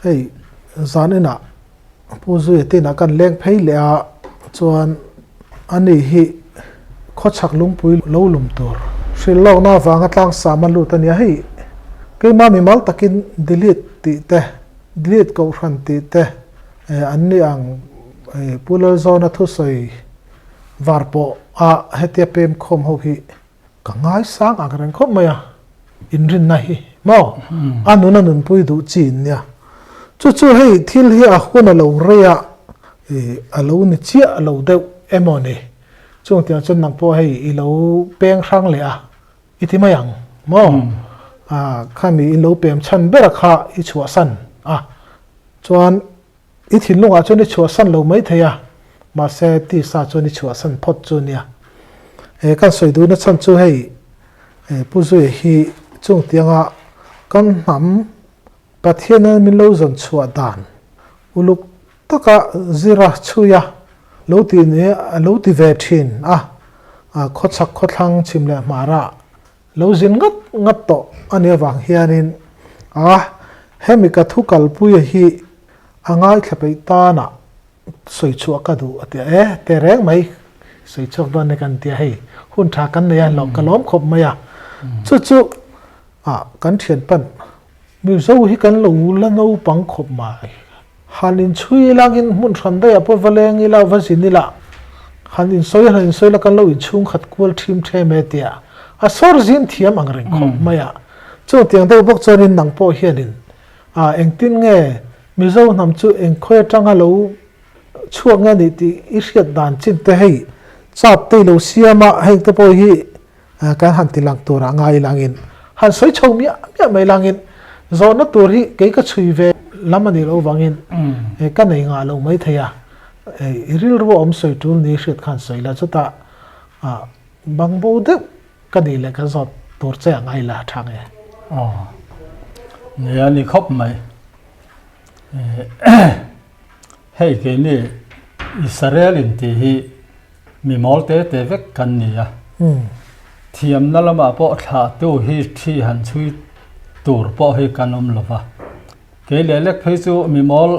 Hei zan inah Pu Zuia te inah kan leng phei leh a, chuan ani hi khawchhak lungpui lo lum tur hrilh lawkna avanga tlangsam a lut a nia. Hei keimah mimal takin delete tih te, delete kohhran tih te an ni ang Pu Lalzawna thusawi var pawh a hetia pem khawm ho hi Ka ngaisang ang reng khawp mai a, inrinna hi maw a nun a nunpui duh chi in nia. Chu chu hei thil hi a hun a lo rei a, ih a lo ni chiah lo deuh emaw ni. Chung tiang chuan nang pawh hei i lo peng hrang leh a, i ti mai ang maw? Ah khami in lo pem chhan ber a kha i chhuahsan a, chuan I thinlungah chuan i chhuahsan lo mai thei a, mahse tisa chuan i chhuahsan phawt chu nia. He kan sawi duhna chhan chu hei Pu Zuia hi chung tianga kan hnam Pathianin min lo zawn chhuah dan uluk taka zira chhuia lo ti ni a lo ti ve thin a, khawchhak khawthlang chhim leh hmara Lo zin ngat ngat tawh a nih avang hianin a hemi ka thu kalpuia hi a ngaithla peih tanah sawi chhuah ka duh a ti a, e te reng mai sawi chhuak dawn ni kan ti a, hei hun tha kan nei a lo ka lawm khawp mai a, chu chu ah kan thian pan Mizo hi kan lo la naupang khawp mai. Han inchhui langin hmun hran daih ah pawh va leng ila, va zin ila, han insawi han insawi la kan lo inchhung khat kual ṭhim ṭhem e tia a sawr zim thiam ang reng khawp mai a. Chutiang deuh bawk chuanin nang pawh hianin ah engtin nge Mizo hnam chu engkhawi atanga lo chhuak nge nih tih i hriat dan chin te hei chap te i lo siam a, heng te pawh hi Kan han ti lang turah ngai langin han sawi chho miah miah mai langin zawhna tur hi kei ka chhui ve lam a nih loh vangin ka nei ngah lo mai thei a, i rilru a awm sawi tul ni hriat khan sawi la chutah bang bo deuh ka nih leh ka zawt tur che a ngai la tha nge. Aw nia ni khawp mai. Hei keini Israel in tih hi Mi mawl te te vek kan ni a. Thiamna lamah pawh thlahtu hi thi han chhui tur pawh hi kan awm lo va. Kei leh lek phei chu mi mawl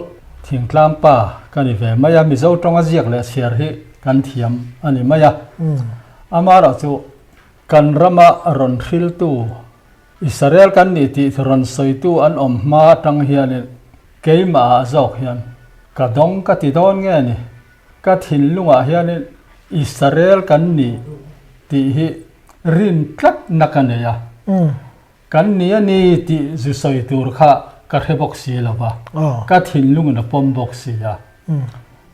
thingtlang pa ka ni ve mai a, Mizo tawnga ziak leh chhiar hi kan thiam a ni mai a. Amaherawh chu kan rama rawn hriltu Israel kan nih tih rawn sawitu an awm hma atang hianin keimahah zawk hian ka dawng ka ti dawn nge ni? Ka thinlungah hianin Israel kan ni tih hi rin tlatna ka nei a, kan ni a ni tih zu sawi tur kha ka hre bawk si lo va, ka thinlungin a pawm bawk si a.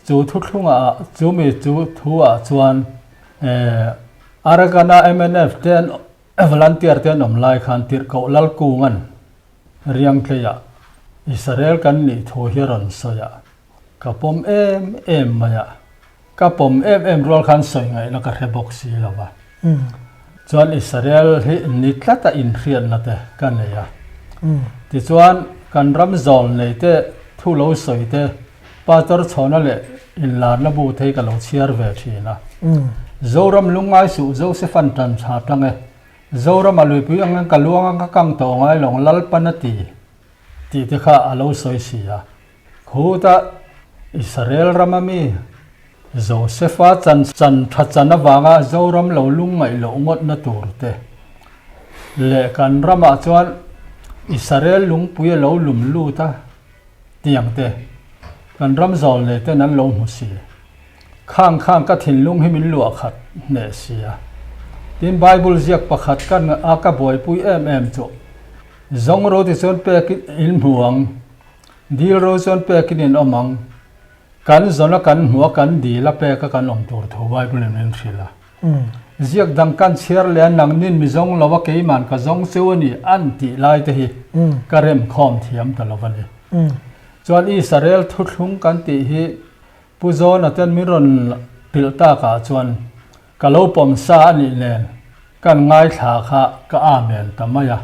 Chu thuthlungah, chu mi chu thu-ah chuan Arakana mnf te an volunteer te an awm lai khan Tirhkoh Lalkunga'n Riangtleiah Israel kan nih thu hi a rawn sawi a. Ka pawm em em mai a, ka pawm em em rual khan sawi ngaihna ka hre bawk si lo va. Chuan Israel hi ni tlata inhriatna te ka nei a. Tichuan kan ram zawl nei te thu lo sawi te Pastor Chhawna leh inlarna bu te hi ka lo chhiar ve thin a. Zoram lungngai suh Josephan tan tha tang e. Zoram a luipui angin ka luang a ka kang tawh ngai lawng Lalpan a ti tih te kha a lo sawi si a. Khuta Israel rama mi Josefa chan chan tha chan avanga Zoram lo lungngaih loh ngawtna tur te leh kan ramah chuan Israel lungpui a lo lum lut a tiang te kan ram zawl nei ten an lo hmu si. Khang khang ka thinlung hi min luah khat hneh si a. Tin Bible ziak pakhat kan a ka buaipui em em chu Zawng ro ti chuan pek in hmu ang. Dil ro chuan pekin in awm ang. Kan zawna kan hmuh a, kan dil a peka kan awm tur thu Bible in min hrilh a. Ziak dang kan chhiar leh a nangnin mi zawng lo a keiman ka zawng cheu a ni an tih lai te hi ka rem khawm thiam ta lo a ni. Chuan Israel thuthlung kan tih hi Pu Zawna ten min rawn pilh takah chuan Ka lo pawm sa a nih nen kan ngaithla kha ka amen ta mai a.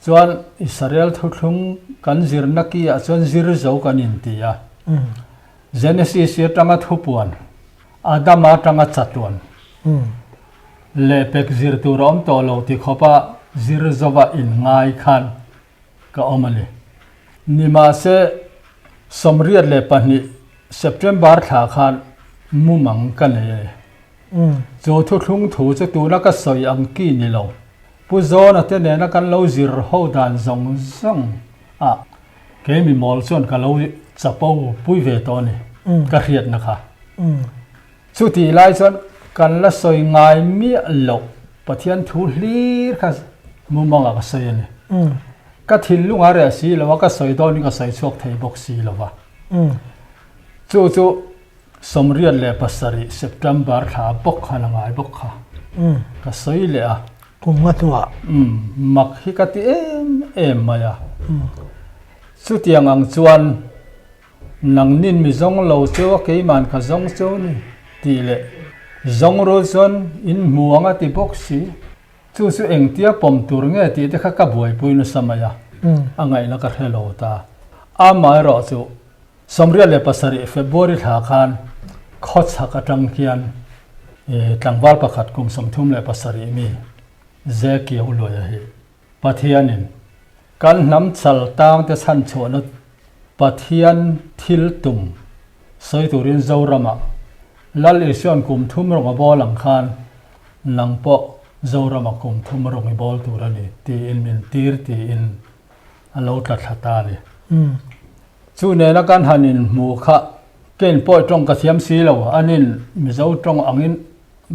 Chuan Israel thuthlung kan zirna ki ah chuan zir zo kan inti a. Genesis atanga thupuan, Adama atanga chatuan leh pek zir tur a awm tawh lo ti khawpa zir zova inngai khan ka awm a ni. Nimahse, 22 September thla khan mumang ka nei a ni. Chu thuthlung thu chu tuna ka sawi ang ki ni lo. Pu Zawna te nena kan lo zir ho dan zawng zawng a, kei mi mawl chuan ka lo chapo pui ve tawh a ni, ka hriatna kha. Chutih lai chuan kan la sawi ngai miah loh Pathian thu hlir kha mumangah ka sawi a ni. Ka thinlung a reh si lo a, ka sawi dawnin ka sawi chhuak thei bawk si lo va. Chu chu 27 September thla bawk khan a ngai bawk kha ka sawi leh a. Kum nga hnuah. Mak hi ka ti em em mai a. Chutiang ang chuan Nangnin mi zawng lo cheu a keiman ka zawng cheu ni tih leh zawng rual chuan in hmu ang a ti bawk si. Chu chu engtia pawm tur nge tih te kha ka buaipui nasa mai a, a ngaihna ka hre lo ta. Amaherawh chu 27 February thla khan khawchhak atang hian tlangval pakhat kum 37 mi Zekiau Luaia hi Pathianin kan hnam chal tangte chhanchhuahna Pathian thil tum sawi turin Zoramah Lal Isua'n kum thum rawng a bawl ang khan nang pawh Zoramah kum thum rawng i bawl tur a ni tiin min tir tiin a lo tla thla ta a ni. Chu nena kan han inhmuh kha kein pawh tawng ka thiam si lo, anin Mizo tawng angin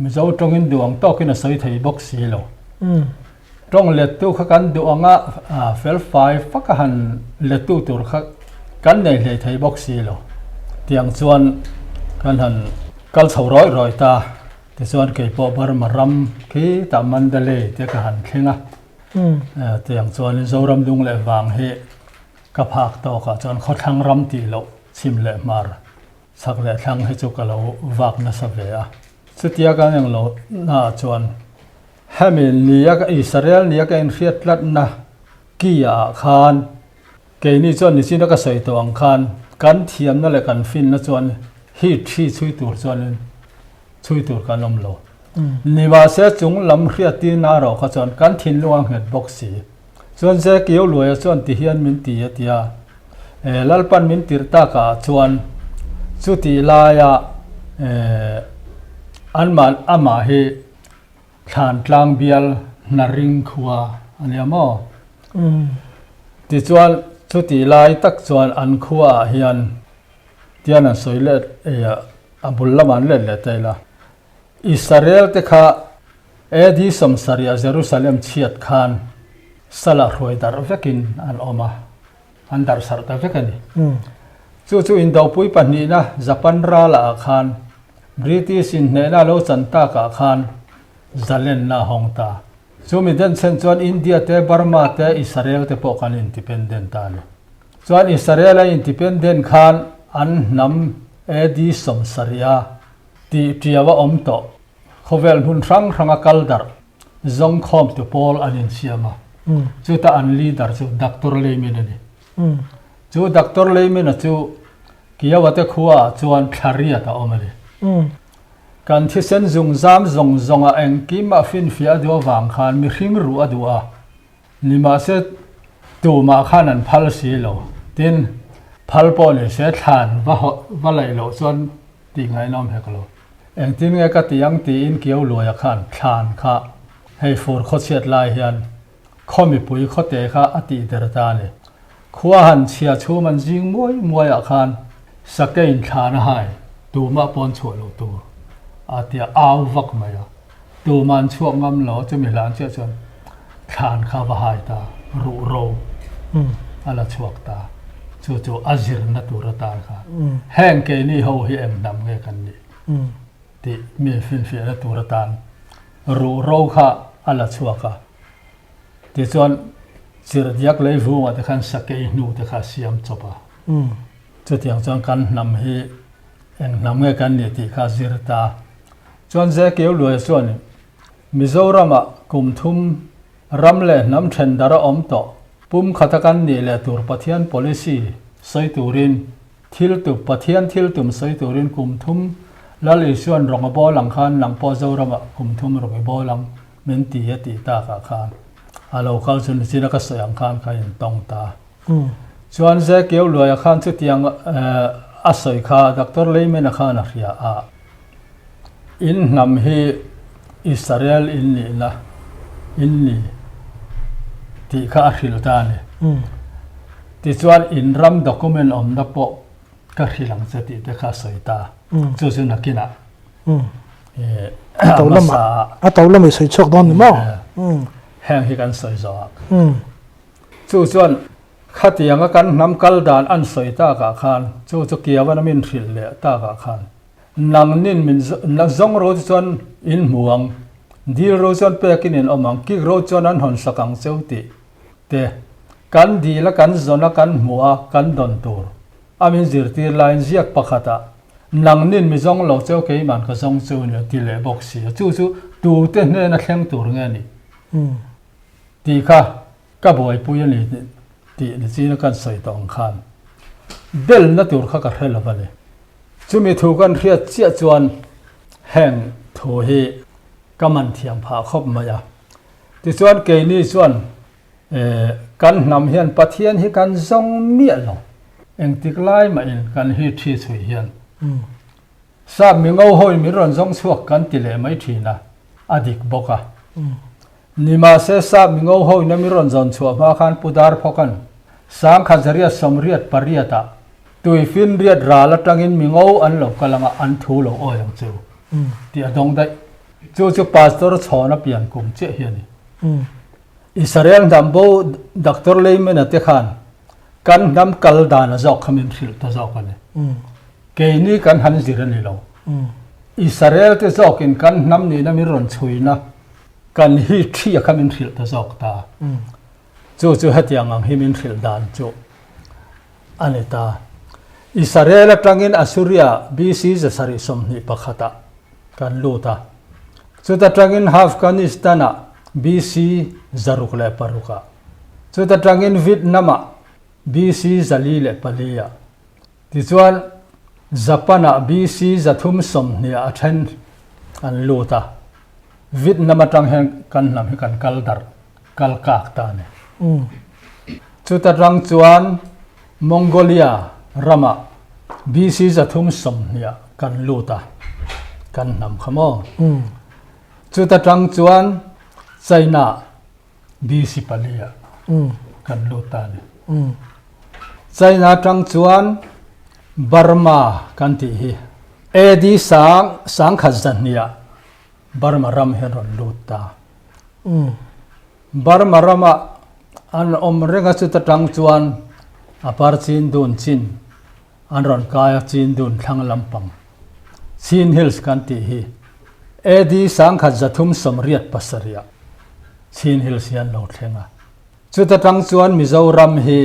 Mizo tawngin duh ang tawkin a sawi thei bawk si lo. Tawng lettu kha kan duh anga felfai fak a han lettu tur kha kan nei hlei thei bawk si lo. Tiang chuan kan han kal chho rawih rawih ta. Tichuan keipawh Burma ram khi tah Mandalay te ka han thleng a. Tiang chuanin Zoram lung leh vang hi ka phak tawkah chuan khawthlang ram tih loh chhim leh hmar. Chhak leh thlang hi chu ka lo vak nasa ve a. Chutia kan eng lo naah chuan hemi nia ka Israel nia ka inhriat tlatna kia ah khan keini chuan nichina ka sawi tawh ang khan kan thiamna leh kan finna chuan hi thi chhui tur chuanin chhui tur kan awm lo. Nimahse chung lam hriattirna erawh kha chuan kan thinlung a nghet bawk si. Chuan Zekiau Luaia chuan ti hian min ti a ti a, E Lalpan min tirh takah chuan chutih laia e anmah amah hi thlan tlang bial hna ring khua a nia maw? Tichuan chutih lai tak chuan an khuaah hian tian an sawi let e a bul lamah an let leh ta ila. Israel te kha AD 70 a Jerusalem chhiat khan sala hruai darh vekin an awm a, an darh sarh ta vek a ni. Chu chu Indopui pahnihna Japan ralah ah khan British in hnehna lo chan takah khan zalenna a hawng ta. Chu mi denchhen chuan India te, Burma te, Israel te pawh kan independent ta a ni. Chuan Israel a independent khan an hnam AD 70 a tih tiau a awm tawh. Khawvel hmun hrang hranga kal darh zawngkhawmtu pawl an insiam a, chuta an leader chu Doctor Leimin a ni. Chu Doctor Leimin-a chu Kiawa te khuaah chuan thla riat a awm a ni. Kan thisen zungzam zawng zawnga engkim a finfiah a duh avang khan mihring ruh a duh a, nimahse tumah khan an phal si lo. Tin, phal pawh ni se thlan va va laih loh chuan tih ngaihnawm hek lo. Engtin nge ka ti ang tiin Kiau Luaia khan thlan kha hei fur khawchhiat lai hian khaw mipui khawte kha a tih der ta a ni. Khua han chhia chhum an zing muai muaiah khan Sakein thlan a hai tumah pawn chhuah loh tur a tia au vak mai a. Tumah an chhuak ngam lo chumi hlan chiah chuan thlan kha va hai ta ruh ro a la chhuak ta. Chu chu a zirna tur atan kha heng keini ho hi eng hnam nge kan nih tih mi finfiahna tur atan ruh ro kha a la chhuak a. Tichuan chirhdiak lei vungah te khan sakei hnu te kha a siam chawp a. Chutiang chuan kan hnam hi eng hnam nge kan nih tih kha a zir ta. Chuan Zekeu Luaia chuan Mizoramah kum thum ram leh hnam then dar a awm tawh. Pum khata kan nih leh tur Pathian policy sawi turin thil tum Pathian thil tum sawi turin kum thum Lal Isua'n rawng a bawl ang khan nang pawh Zoramah kum thum rawng i bawl ang min ti a tih takah khan a lo kal chu nichin a ka sawi ang khan ka intawng ta. Chuan Zekiau Luaia khan chutiang a sawi kha Doctor Layman-a khan a hria a, In hnam hi Israel in nihna in ni tih kha a hrilh ta a ni. Tichuan in ram document awmna pawh ka hrilh ang che tih te kha a sawi ta. Chu chu nakinah a hmasa a. A to lamah i sawi chhuak dawn ni maw? Heng hi kan sawi zawh a. Chu chuan khatianga kan hnam kal dan an sawi takah khan chu chu Kiavan a min hrilh leh takah khan nangnin min zawng ro chu chuan in hmu ang, dil ro chuan pekin in awm ang, kik ro chuan an hawn sak ang cheu tih te kan dil a kan zawn a kan hmuh a kan dawn tur a min zirtir laiin ziak pakhatah nangnin mi zawng lo cheu keiman ka zawng cheu nia ti leh bawk si a, chu chu tute hnena thleng tur nge ni? Tih kha ka buaipui a ni tih nichina kan sawi tawh ang khan belna tur kha ka hre lo a ni. Chumi thu kan hriat chiah chuan heng thu hi ka man thiam phah khawp mai a. Tichuan keini chuan kan hnam hian Pathian hi kan zawng miah lo. Engtik lai mahin kan hi thi chhui hian Sap mingo hawi min rawn zawng chhuak kan ti leh mai thin a, a dik bawk a. Nimahse sap mingo hawina min rawn zawn chhuah hma khan Pu Darphawka'n Sangkhat zariat sawmriat pariat ah Tuifinriat ral atangin mingo an lo kal anga an thu lo awi ang chu tih a dawng daih. Chu chu Pastor Chhawna pian kum chiah hi a ni. Israel hnam bo Doctor Layman-a te khan kan hnam kal dan a zawk kha min hrilh ta zawk a ni. Keini kan han zir a ni lo. Israel te zawkin kan hnam nihna min rawn chhuina kan hi thi a kha min hrilh ta zawk ta. Chu chu hetiang ang hi min hrilh dan chu a ni ta. Israel atangin Assuria BC 721 ah kan lut a. Chuta tangin Afghanistan ah BC 606 ah. Chuta tangin Vietnam ah BC 404 ah. Tichuan, Japan-ah BC 320 ah a then an lut a, Vietnam atang hian kan hnam hi kan kal darh, kal kak ta a ni. Chuta tang chuan Mongolia ramah BC 320 ah kan lut a, kan hnam kha maw? Chuta tang chuan China-ah BC pali ah kan lut ta a ni. China atang chuan Burma kan tih hi AD sang sangkhat zahnih ah Burma ram hian rawn lut ta. Burma rama an awm reng a chuta tang chuan a par chin dun chin an rawn kai a chin dun thlang lampang Chin Hills kan tih hi AD 1387 ah Chin Hills hi an lo thleng a. Chuta tang chuan Mizoram hi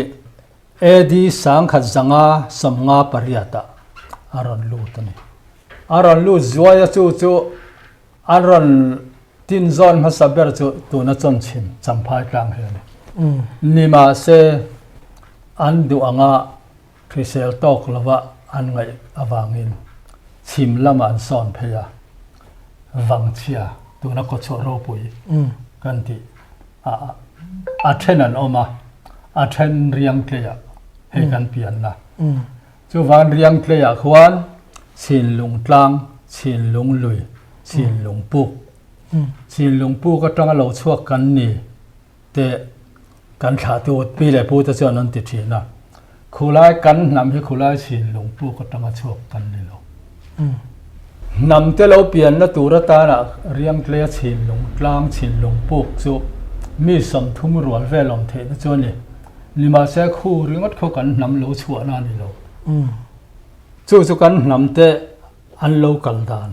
AD 1058 ah a rawn lut a ni. A rawn lut zuai a chu chu an rawn tin zawn hmasa ber chu tuna chawnchhim Champhai tlang hi a ni. Nimahse an duh anga Hrisel tawk lova an ngaih avangin chhim lamah an sawn phei a, Vangchhia tuna kawchhuah ropui kan tih a a then an awm a, a then Riangtleiah hei kan pianna. Chuvan Riangtleiah khuan Chhinlung tlang, Chhinlung lui, Chhinlung puk, Chhinlung puk atanga lo chhuak kan ni. Te kan thlahtu pi leh pu te chuan an ti thin a, khulai kan hnam hi khulai chhin lungpuk atanga chhuak kan ni lo. Hnam te lo pianna tur atana Riangtlea chhin lung tlang chhin lungpuk chu mi 30 rual vel awm theihna chu a ni. Nimahse khu ringawt khaw kan hnam lo chhuahna a ni lo. Chu chu kan hnam te an lo kal dan.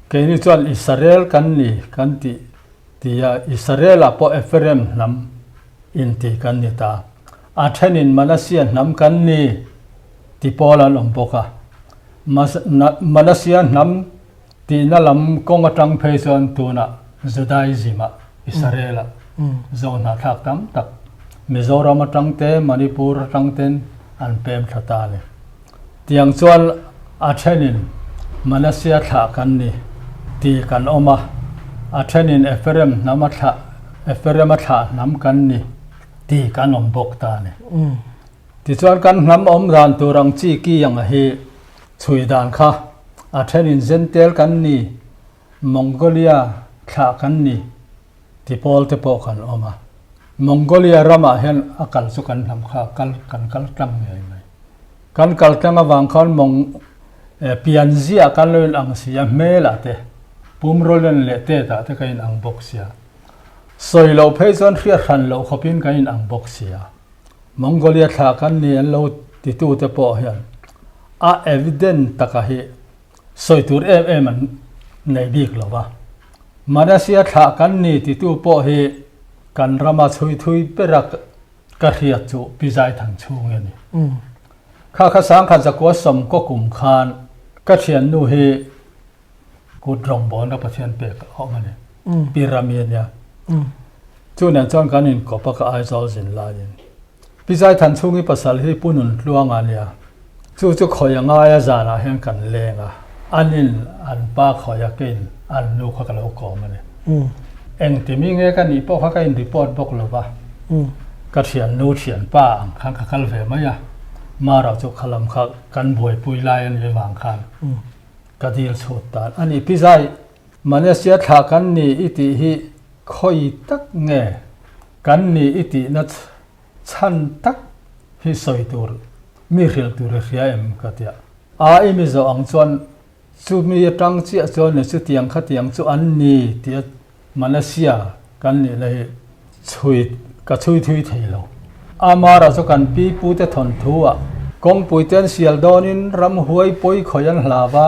Keini chuan Israel kan ni kan tih Tia Israel-ah pawh Ephraim hnam inti kan ni ta. A thenin Manasseh hnam kan ni ti pawl an awm bawk a. Manasseh hnam tihna lam kawng atang phei chuan tunah Judaism-ah Israel-ah zohnahthlak tam tak Mizoram atang te, Manipur atang ten an pem thla ta a ni. Tiang chuan a thenin Manasseh thlah kan ni tih kan awm a, a thenin Ephraim hnam a thlah, Ephraim a thlah hnam kan ni tih kan awm bawk ta a ni. Tichuan kan hnam awm dan tur ang chi ki ang hi chhui dan kha a thenin Zentel kan ni, Mongolia thlah kan ni ti pawl te pawh kan awm a. Mongolia ramah hian a kal chu kan hnam kha kal kan kal tlang ngei mai. Kan kal tlang avang khan Mong pian ziah kan lo in ang si a, hmelah te, pumrawlen leh tetah te ka in ang bawk sia. Sawi loh phei chuan hriat hran loh khawpin kan in ang bawk sia. Mongolia thlah kan ni an lo titute pawh hian a evident taka hi sawi tur em em an nei bik lo va. Malaysia thlah kan ni titu pawh hi kan rama chhui thui bera ka hriat chu Pi Zaithang chhung a ni. Kha kha sangkhat zakua sawmkaw kum khan ka thiannu hi Kut rawngbâwl ka Pathian pek a awm a ni. Pi Rami a nia. Chu nen chuan kan inkawp a ka Aizawl zin laiin. Pi Zaithan chhungi pasal hi Pu Nuntluanga a nia. Chu chu khawi a ngai a zanah hian kan leng a, an in an pa khawi a keiin an nu kha ka lo kawm a ni. Engti mi nge ka nih pawh kha ka in report bawk lo va, ka thiannu thianpa ang khan ka kal ve mai a, Mara chu khalam kha kan buaipui lai a nih avang khan. Ka dil chhut dan a ni. Pi Zai, Malaysia thlah kan ni i tih hi khawi tak nge kan ni i tihna chhan tak hi sawi tur mi hrilh tur i hria em ka tia. A i mi zawh ang chuan chu mi atang chiah chuan ni chutiang khatiang chu an ni tia Malaysia kan nih na hi chhui ka chhui thui thei lo. Amara chu kan pi pute thawnthu ah kawngpui te an sial dawnin ramhuai pawi khawi an hlau a,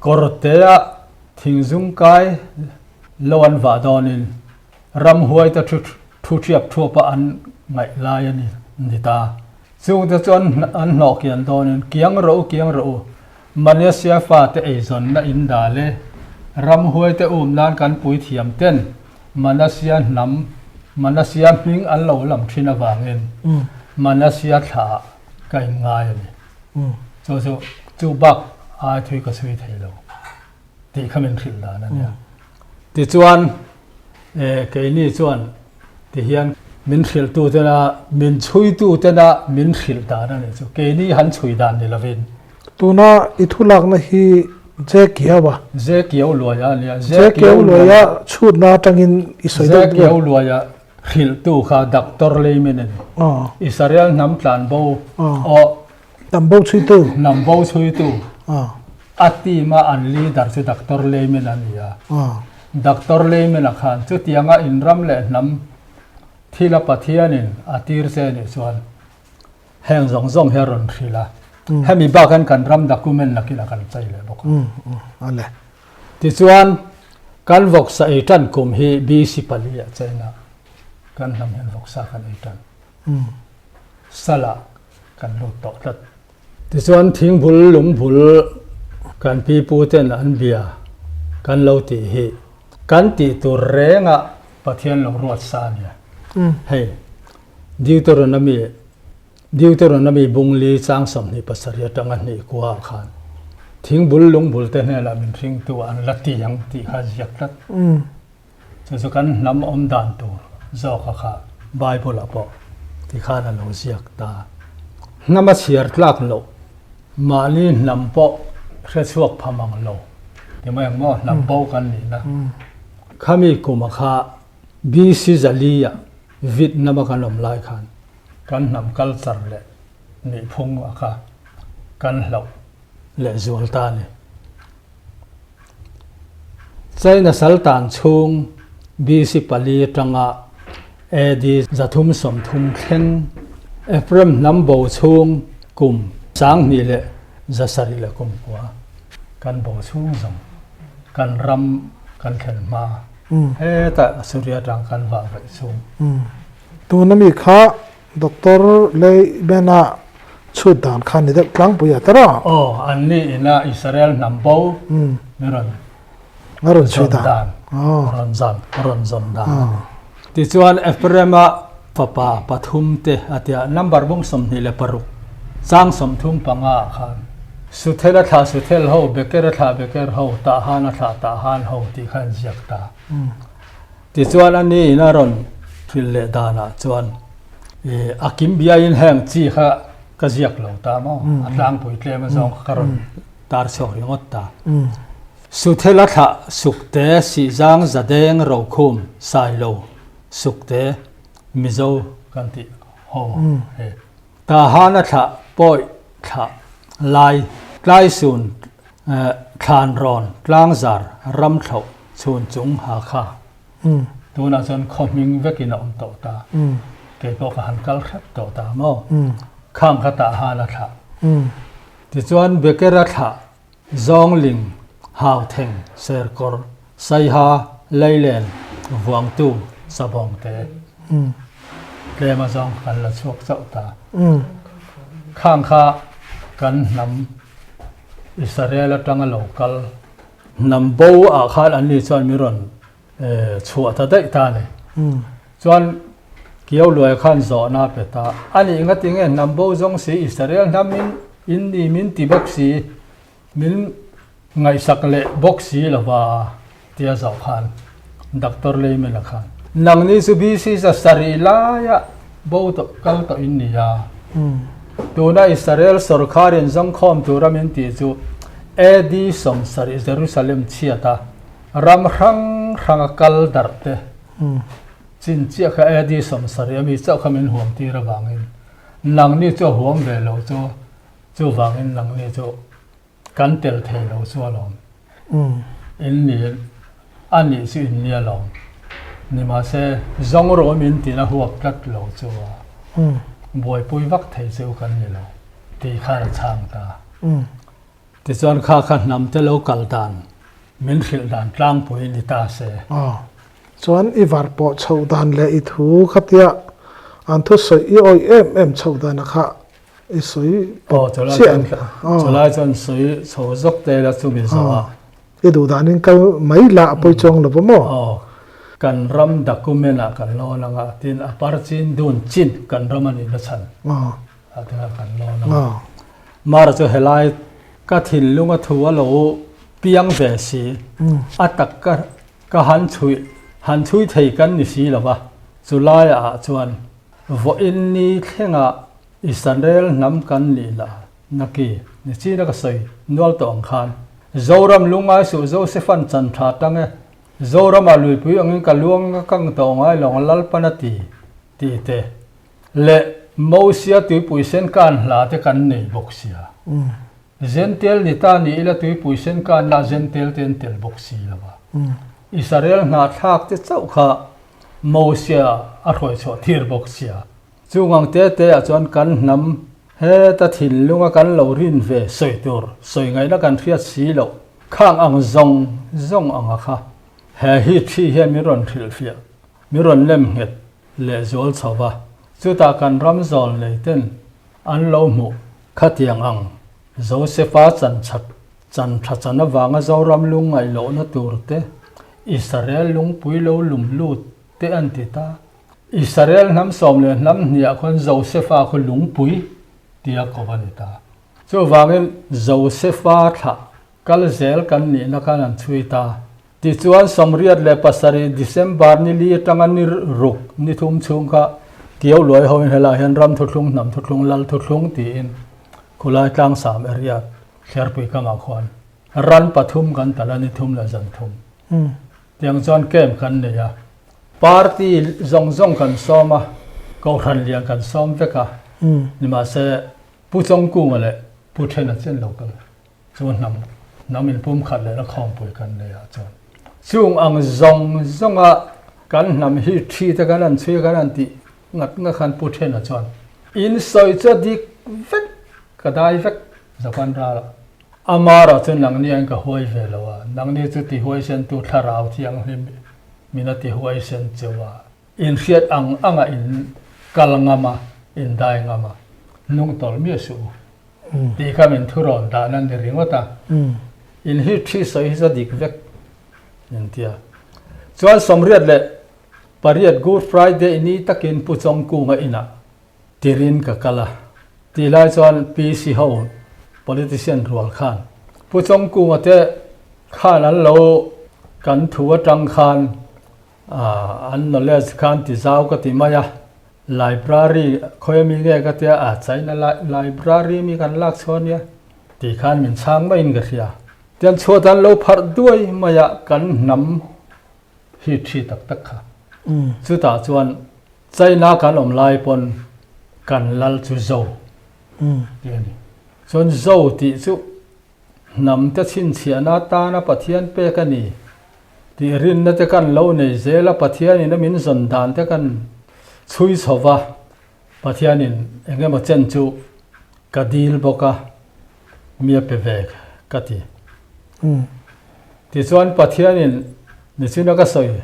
kawr te ah thingzung kai lo an vah dawnin ramhuai te thu thu thiap thuap a an ngaih lai a ni ta. Chungte chu an an hnawh kian dawnin kiang rawh u kiang rawh u Malaysia fate eizawnna in dah le ramhuaite um nan kan puithiam ten Malaysia hnam Malaysia hming an lo lam thin avangin Malaysia thla ah ka in ngai a ni. Chu chu chu bak ai thui ka chhui thei lo tih kha min hrilh dan a nia. Tichuan keini chuan Tihian min hrilhtu tena min chhuitu tena min hrilh dan a nih chu. Keini han chhui dan ni lovin. Tuna i thulakna hi Ze Kiau a. Ze Kiau Luaia a nia. Ze Kiau Luaia chhutna atangin i sawi deuh deuh. Ze Kiau Luaia hrilhtu kha Doctor Layman a ni. Israel hnam tlan bo aw. Hnam bo chhuitu. Hnam bo chhuitu. A team a an leader chu Doctor Layman a ni a. Doctor Layman a khan chutianga inram leh hnam thila Pathianin a tir che nih chuan heng zawng zawng hi a rawn hrilh a. Hemi bak hian kan ram document lakin a kan chei leh bawk a. Tichuan kan vawksa ei tan kum hi BC pali ah China kan hnam hian vawksa kan ei tan. Sala kan lut tawh tlat. Tichuan thingbul lungbul kan pipu ten an bia kan lo tih hi kan tih tur renga Pathian lo ruat sa a nia. Hei Deuteronomy Deuteronomy bungli chang 27 atanga hnih kua ah khan thingbul lungbul te hnenah min hringtu an la ti ang tih kha ziak tlat. Chu chu kan hnam awm dan tur zawka kha Bible-ah pawh tikhan a lo ziak ta. Hnam a chhiar tlak loh, mahni hnam pawh hre chhuak pha mang lo ti mai ang maw, hnam bo kan nihna. Khami kuma kha BC Zali-ah Vietnam-a kan awm lai khan kan hnam culture leh nihphung a kha kan hlauh leh zual ta a ni. China Saltan chhung BC pali atanga AD 330 thleng Ephraim hnam bo chhung kum 2169 kan bo chhung zawng kan ram kan thlen hma heta Assyria atang kan vah vaih chhung. Tuna mi kha Doctor Leibena chhut dan kha ni deuh tlangpui a tara. Aw, an ni ina Israel hnam bo mi rawn a rawn chhui dan. Rawn zan, rawn zawn dan a ni. Tichuan Ephraim-a fapa pathum te a tia, number bung 26, chang 35 ah khan Suthela thlah Suthel ho, Bekera thlah Beker ho, Tahana thlah Tahan ho tih kha an ziak ta. Tichuan a ni in a rawn hrilh leh danah chuan a kim biain heng chi kha. Ka ziak lo ta maw? A tlangpui tlem azawng kha ka rawn tar chhuak ringawt ta. Suthela thlah Sukte Sihzang Zadeng Rokhum Sailo Sukte Mizo kan tih ho he. Tahana thlah Pawi thlah Lai Tlaisun Thlanrawn Tlangzar Ramthloh Chhunchung Hakha. Tunah chuan khaw hming vekin a awm tawh ta. Kei pawh ka han kal hrep tawh ta maw? Khang kha tah han a thlah. Tichuan Bekera thlah Zawngling, Hautheng, Serkawr, Saiha, Leilen, Vuangtu, Sabawngte. Tlema zawng kan la chhuak chauh ta. Khang kha kan hnam Israel atanga lo kal Hnam bo ah khan an ni chuan min rawn chhuah ta daih ta a ni. Chuan Kiau Luai khan zawhna a pe ta. A nih nga tinge hnam bo zawng si Israel hnam in in ni min ti bawk si, min ngaihsak leh bawk si lova tia zawh khan Doctor Leimela khan nangni chu BC za sarih laia bo tawh kal tawh in ni a. Tuna Israel sawrkharin zawngkhawm tura min tih chu AD 70 Jerusalem chhiata ram hrang hranga kal darh te chin chiah kha AD 70 ami chauh kha min huam tir avangin nangni chu a huam ve lo chu chuvangin nangni chu kan tel thei lo chu alawm in ni a nih chu in nia lawm nimahse zawng rawh min tina huap tlat lo chu a buaipui vak thei chu kan ni lo tih khan a chhang ta. Tichuan kha kha hnam te lo kal dan min hrilh dan tlangpui ni ta se. Aw. Chuan i var pawh chhoh dan leh i thu khatia an thusawi i awih em em chhoh dana kha i sawi pawp chiah a ni. Aw chulai chuan sawi chho zawk te la chu mi zawh a. I duh danin kal mai la a pawi chuang lo va maw? Aw. Kan ram document ah kan lawn anga tin a parchin dun chin kan ram a nihna chhan. Aw. A ti a kan lawn a. Mara chu helai ka thinlung a thu a lo piang ve si. A tak ka ka han chhui han chhui thei kan ni si lo va. Chu laiah chuan vawiin ni thlengah Israel hnam kan nih la naki ni chin a ka sawi nual tawh ang khan Zoram lungngai suh Josephan chan tha tang e. Zorama luipui angin ka luang ka kang tawh ngai lo ang Lalpan a ti tih te. Leh Mosia tuipui sen kan hla te kan nei bawk sia. Zentel ni ta ni ila tuipui sen kan lah zentel te an tel bawk si lo va. Israel hnahthlak te chauh kha Mosia a hruai chhuah thir bawk sia. Chung ang te te ah chuan kan hnam heta thinlunga kan lo rin ve sawi tur sawi ngaihna kan hriat si loh khang ang zawng zawng anga kha he hi thi hian min rawn hrilhfiah min rawn lem nghet lehzual chho va, chutah kan ram zawl nei ten an lo hmuh khatiang ang Josefa chanchat chan tha chan avanga Zoram lungngaih lohna tur te, Israel lungpui lo lum lut te an ti ta. Israel hnam sawm leh hnam hniah khuan Josefa khu lungpui tia ko a ni ta. Chuvangin Josefa thlah kal zel kan nihna khan an chhui ta. Tichuan 77 December ni li atanga ni ruk ni thum chhung kha Kiau Luai hoin helaiah hian ram thuthlung, hnam thuthlung, lal thuthlung tiin khulai tlangsam area Thlerpui kamah khuan ran pathum kan tal a, ni thum leh zan thum tiang chuan camp kan nei a. Party zawng zawng kan sawm a, Kohhran lian kan sawm vek a, nimahse Pu Chawngkunga leh Pu Thena chen lo kal. Chu hnam hnam inpumkhat lehna khawmpui kan nei ah chuan chung ang zawng zawnga kan hnam hi thi te kan han chhui kan han tih ngat ngat khan Pu Thena chuan in sawi chu a dik vek ka dai vek Japan ral ah Amara chu nangni an ka huai ve lo a, nangni chu ti huaisen tu thlarau thianghlim min a ti huaisen cheu a, in hriat ang anga in kal ngam a, in dai ngam a, hnung tawlh miah suh u. Tih kha min thu rawn dan a ni ringawt a, in hi thi sawi hi chu a dik vek in tia. Chuan 88 Good Friday ni takin Pu Chawngkunga inah tirin ka kal a, tih lai chuan PC ho politician rual khan Pu Chawngkunga te khan an lo kan thu atang khan an knowledge khan ti zau ka ti mai a. Library khawi ami nge ka tia a China library mi kan lak chhuah ania tih khan min chhang maiin ka hria. Tian chhuat an lo pharh duai mai a kan hnam hi thi tak tak kha. Chutah chuan China kan awm lai pawn kan lal chu Zo tih a ni. Chuan Zo tih chu hnam te chhinchhiahna atana Pathian pek a ni tih rinna te kan lo nei zel a, Pathianin a min zawn dan te kan chhui chho va, Pathianin eng emaw chen chu ka dil bawk a, mi a pe ve ka ti. Tichuan Pathianin nichina ka sawi,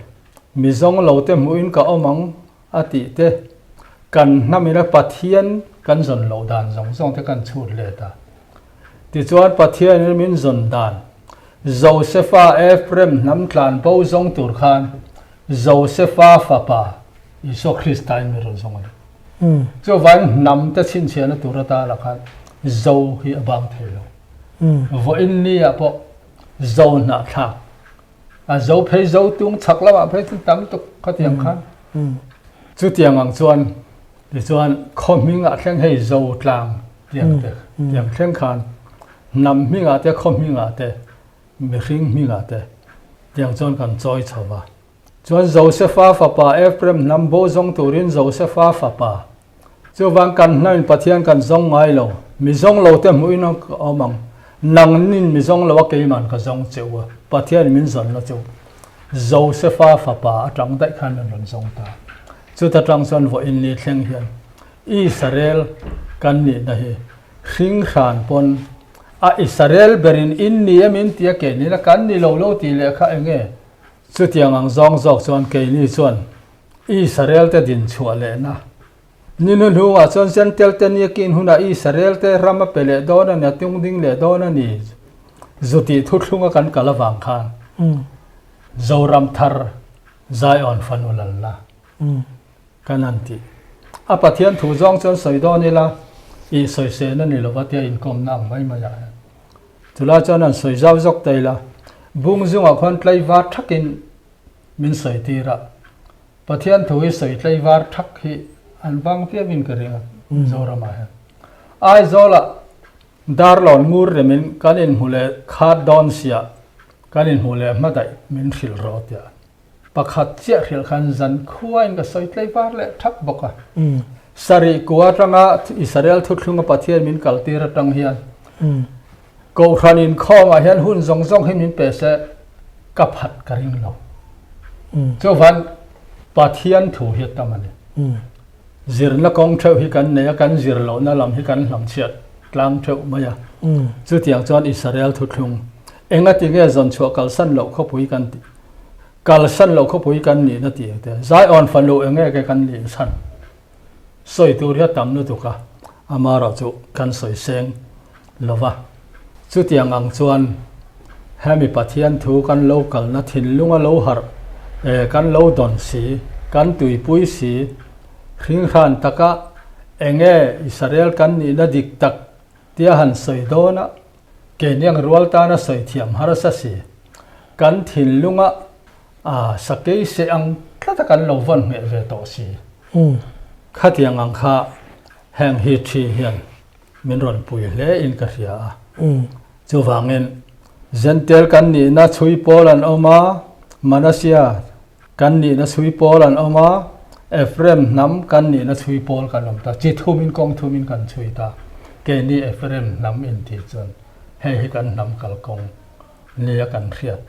mi zawng lo te hmuhin ka awm ang a tih te, kan hnamina Pathian kan zawn loh dan zawng zawng te kan chhut let a. Tichuan Pathianin min zawn dan, Josefa Ephraim hnam tlan bo zawng tur khan Josefa fapa Isua Krista in mi rawn zawng a ni. Chuvangin hnam te chhinchhiahna tur atana khan Zo hi a bang thei lo. Vawiin ni ah pawh Zo hnahthlak a Zo phei Zo tung chhak lamah phei chuan tam tuk khatiang khan. Chutiang ang chuan tichuan khaw hmingah thleng hei Zo tlang tiang te tiang thleng khan hnam hmingah te khaw hmingah te mihring hmingah te tiang chuan kan chawi chho va. Chuan Josefa fapa Ephraim hnam bo zawng turin Josefa fapa chuvang kan hnain Pathian kan zawng ngai lo, mi zawng lo te hmuhin a awm ang, nangnin mi zawng lo a keiman ka zawng che u a, Pathianin min zawn la che u. Josefa fapa atang daih khan min rawn zawng ta. Chuta tang chuan vawiin ni thleng hian Israel kan nihna hi hring hran pawn a Israel berin in ni em in tia keinin a kan ni lo lo tih leh kha enge Chutiang ang zawng zawk chuan keini chuan Israel te din chhuah lehna ni hnuhnungah chuan Jentail te ni kin hunah Israel te ram a pe leh dawn a ni, a tung ding leh dawn a ni zu tih thuthlunga kan kal avang khan Zoram thar Zion fanu lalna kan han tih. A Pathian thu zawng chuan sawi dawn ila ih sawisehna ni lova tia inkawmna ang mai maiah hian. Chulai chuan an sawi zau zawk ta ila, bung zungah khuan tlaivar thakin min sawi tir a, Pathian thu hi sawi tlaivar thak hi an vang viauin ka ring a, Mizoramah hian. Aizawlah Darlawn ngur remin kan inhmu leh khat dawn sia, kan inhmu leh hma daih min hrilh rawh tia pakhat chiah hrilh khan zan khuain ka sawi tlaivar leh thak bawk a. Sarih kua atanga Israel thuthlunga Pathian min kaltir atang hian Kohhran inkhawmah hian hun zawng zawng hi min pe se ka phat ka ring lo. Chuvan Pathian thu hi a tam a ni. Zirna kawng theuh hi kan nei a, kan zir lohna lam hi kan hlamchhiat tlang theuh mai a. Chutiang chuan Israel thuthlung engati nge zawn chhuah kalsan loh khawpui kan tih kalsan loh khawpui kan nihna tih ang te, Zion fanu enge ke kan nih chhan sawi tur hi a tam lutuk a, amaherawh chu kan sawi seng lo va. Chutiang ang chuan hemi Pathian thu kan lo kalna thinlunga lo harh e, kan lo dawn si, kan tuipui si, hringhran taka enge Israel kan nihna dik tak tia han sawi dawn a, Keiniang rual tana sawi thiam harsa si, kan thinlunga a sakei seh ang tlata kan lo vawn hmeh ve tawh si. Khatiang ang kha heng hi thi hian min rawn pui hle in ka hria a. Chuvangin Jentail kan nihna chhui pawl an awm a, Manasia kan nihna chhui pawl an awm a, Ephraim hnam kan nihna chhui pawl kan awm ta. Chi thumin kawng thumin kan chhui ta. Keini Ephraim hnam intih chuan hei hi kan hnam kalkawng nia kan hriat.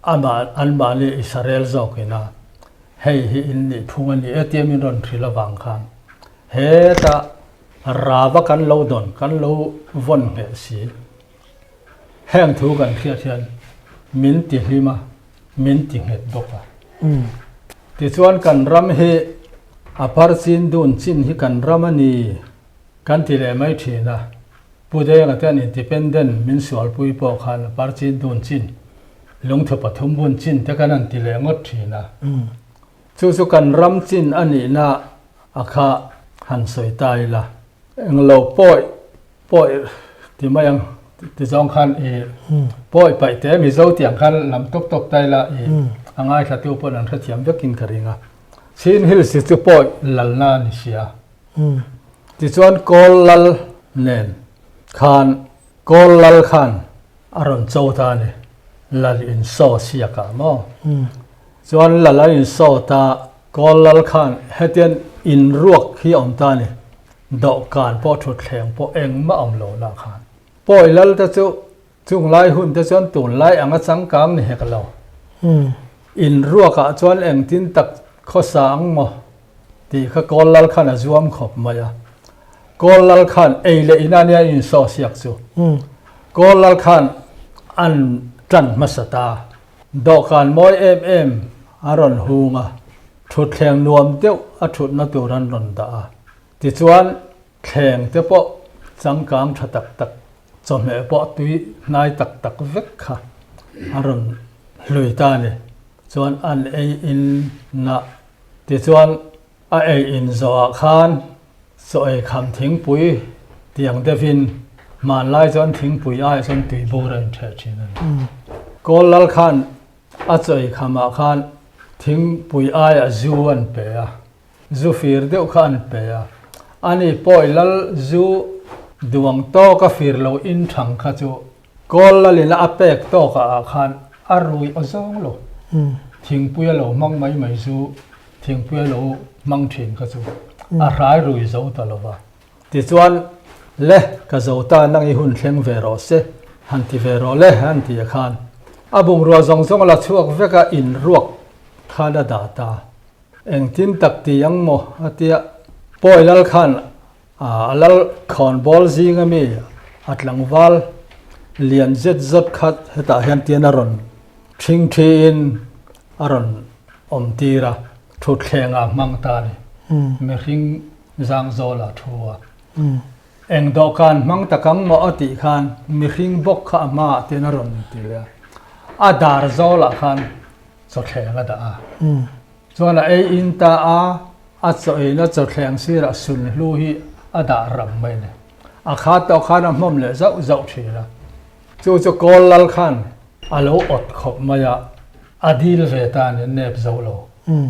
Amah anmahni Israel zawkina hei hi in nih phung a ni e tia min rawn hrilh avang khan heta rava kan lo dawn kan lo vawn ngheh si. Heng thu kan hriat hian min ti hlim a, min ti nghet bawk a. Tichuan kan ram hi a parchin dun chin hi kan ram a ni kan ti leh mai thin a. Pu Denga te an independent min sualpui pawh khan a parchin dun chin, lungthu pathum bun chin te kan han ti leh ngawt thin a. Chu chu kan ram chin a nihna a kha han sawi ta ila. Englo pawi Pawi ti mai ang ti zawng khan i pawi paih te Mizo tiang khan lam tawp tawp ta ila i a ngaithla tu pawn an hrethiam vekin ka ring a. Chin Hills hi chu pawi lalna a ni sia. Tichuan Kawl Lal nen khan Kawl Lal khan a rawn cho ta a ni. Lal in saw siakah maw? Chuan Lal an in saw ta Kawl Lal khan hetian in ruak hi a awm ta a ni. Dawhkan pawh thutthleng pawh engmah a awm lo lah khan. Pawi Lal te chu Chung lai hun te chuan tunlai anga changkang ni hek lo. In ruakah chuan engtin tak khawsa ang maw tih kha Kawl Lal khan a zuam khawp mai a. Kawl Lal khan ei leh in a nia insaw siak chu. Kawl Lal khan an tan hmasa ta. Dawhkan mawi em em a rawn hung a, thutthleng nuam deuh a thutna tur an rawn dah a. Tichuan thleng te pawh changkang tha tak tak Chawhmeh pawh tui hnai tak tak vek kha a rawn hlui ta a ni. Chuan an ei in nah tichuan a ei in zawhah khan chaw ei kham thingpui tiang deuhin hmanlai chuan thingpui aiah chuan tui bur a intheh thin a ni. Kawl lal khan a chaw ei khamah khan thingpui aiah zu an pe a. Zu fir deuh kha an pe a, ani pawi lal zu duang tawka fir lo in thang kha chu kawl lalin a pek tawkah ah khan a rui aw zawng lo. Thingpui a lo hmang mai mai zu thingpui a lo hmang thin kha chu a hrai rui zo ta lo va. Tichuan, Le, ka zo ta nang i hun thleng ve rawh se, han ti ve rawh le, an ti a khan. A bungrua zawng zawng a la chhuak vek a, in ruak khan a dah ta. Engtin tak ti ang maw? a tia. Pawi lal khan a lal khawnbawl zing ami a tlangval lian zet zawt khat hetah hian tian a rawn thing thiin a rawn awm tir a, thutthleng ah hmang ta a ni. Mihring zang zawl ah thu a. Eng dawhkan hmang tak ang maw a tih khan mihring bawk kha a hmaah tian a rawn ti leh a. A dar zawl ah khan chawthleng a dah a. Chuan a ei in ta a, a chaw eina chawthleng sirah sunhlu hi a dah ram mai a ni. A khat tawh khan a hmawm leh zauh zauh thin a. Chu chu kawl lal khan a lo awt khawp mai a, a dil ve ta a ni, nep zo lo.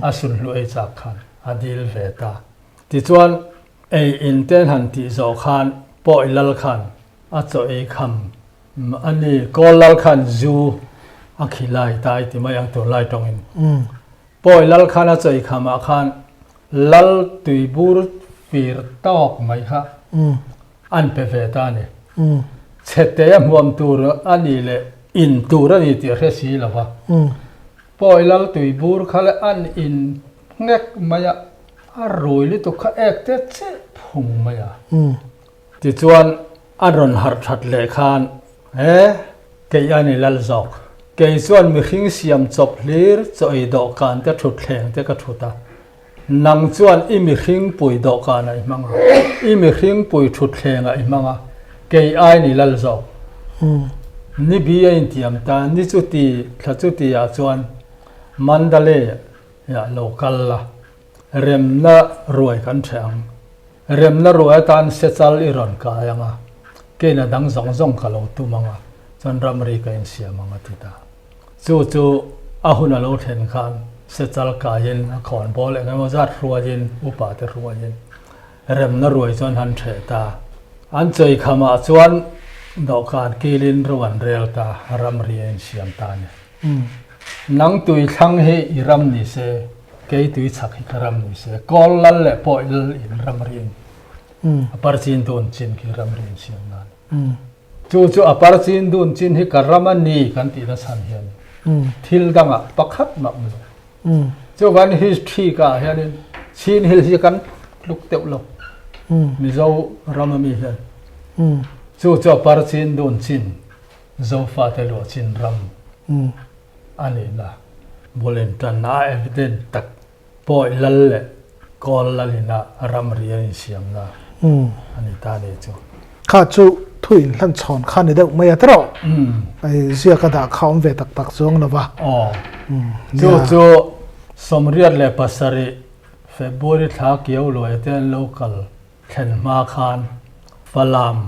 A sunhlu ei chak khan a dil ve ta. Tichuan ei in te han tih zawh khan pawi lal khan a chaw ei kham A ni, Kawl lal khan zu a khi lai ta i ti mai ang tur lai tawngin. Pawi lal khan a chawi khamah khan lal tuibur fir tawk mai kha an pe ve ta a ni. Chhete a hmuam tur a ni leh in tur a ni tih a hre si lo va. Pawi lal tuibur kha le an in nghek mai a, a rui lutuk kha ek te cheh phung mai a. Tichuan, a rawn harh that leh khan, He, kei a ni lal zawk. Kei chuan mihring siam chawp hlir chaw ei dawhkan te thutthleng te ka thut a. Nang chuan i mihring pui dawhkan ah i hmang a, i mihring pui thutthleng ah i hmang a, kei ai ni lal zawk. Ni bi a intiam ta, ni chuti thla chuti ah chuan Mandalay ah lo kal la, remna ruai kan ṭheh ang. Remna ruai atan sechal i rawn kai ang a, kein a dang zawng zawng ka lo tum ang a, chuan ramri ka insiam ang a ti ta. Chu chu a hun a lo thlen khan sechal kaiin a khawnbawl eng emaw zat hruaiin upa te hruaiin remna ruai chuan han ṭheh ta. An chei khamah chuan dawhkan kilin ro an rel ta, ramri a insiam ta a ni. Nang tui thlang hi i ram ni se, kei tui chhak hi ka ram ni se, kawl lal leh pawh lal in ram ri in a par chin dun chin khi ram ri in siam nan. Chu chu a par chin dun chin hi ka ram a ni kan tih na chhan hian thil dangah pakhat mah awm lo. Chuvan history ka ah hianin Chin Hill hi kan tluk deuh lo Mizo ram ami hian. Chu chu a par chin dun chin Zofate luahchin ram a nihna bul intanna a evident tak pawi lal leh kawl lalina ramri an insiamna a ni ta a ni chu. Kha chu thu inhlan chhawn kha ni deuh mai a tawh. Ziak a dah kha awm ve tak tak chuang lo va. Aw. Chu chu 87 February thla kiau luai te an lo kal thlen hma khan Falam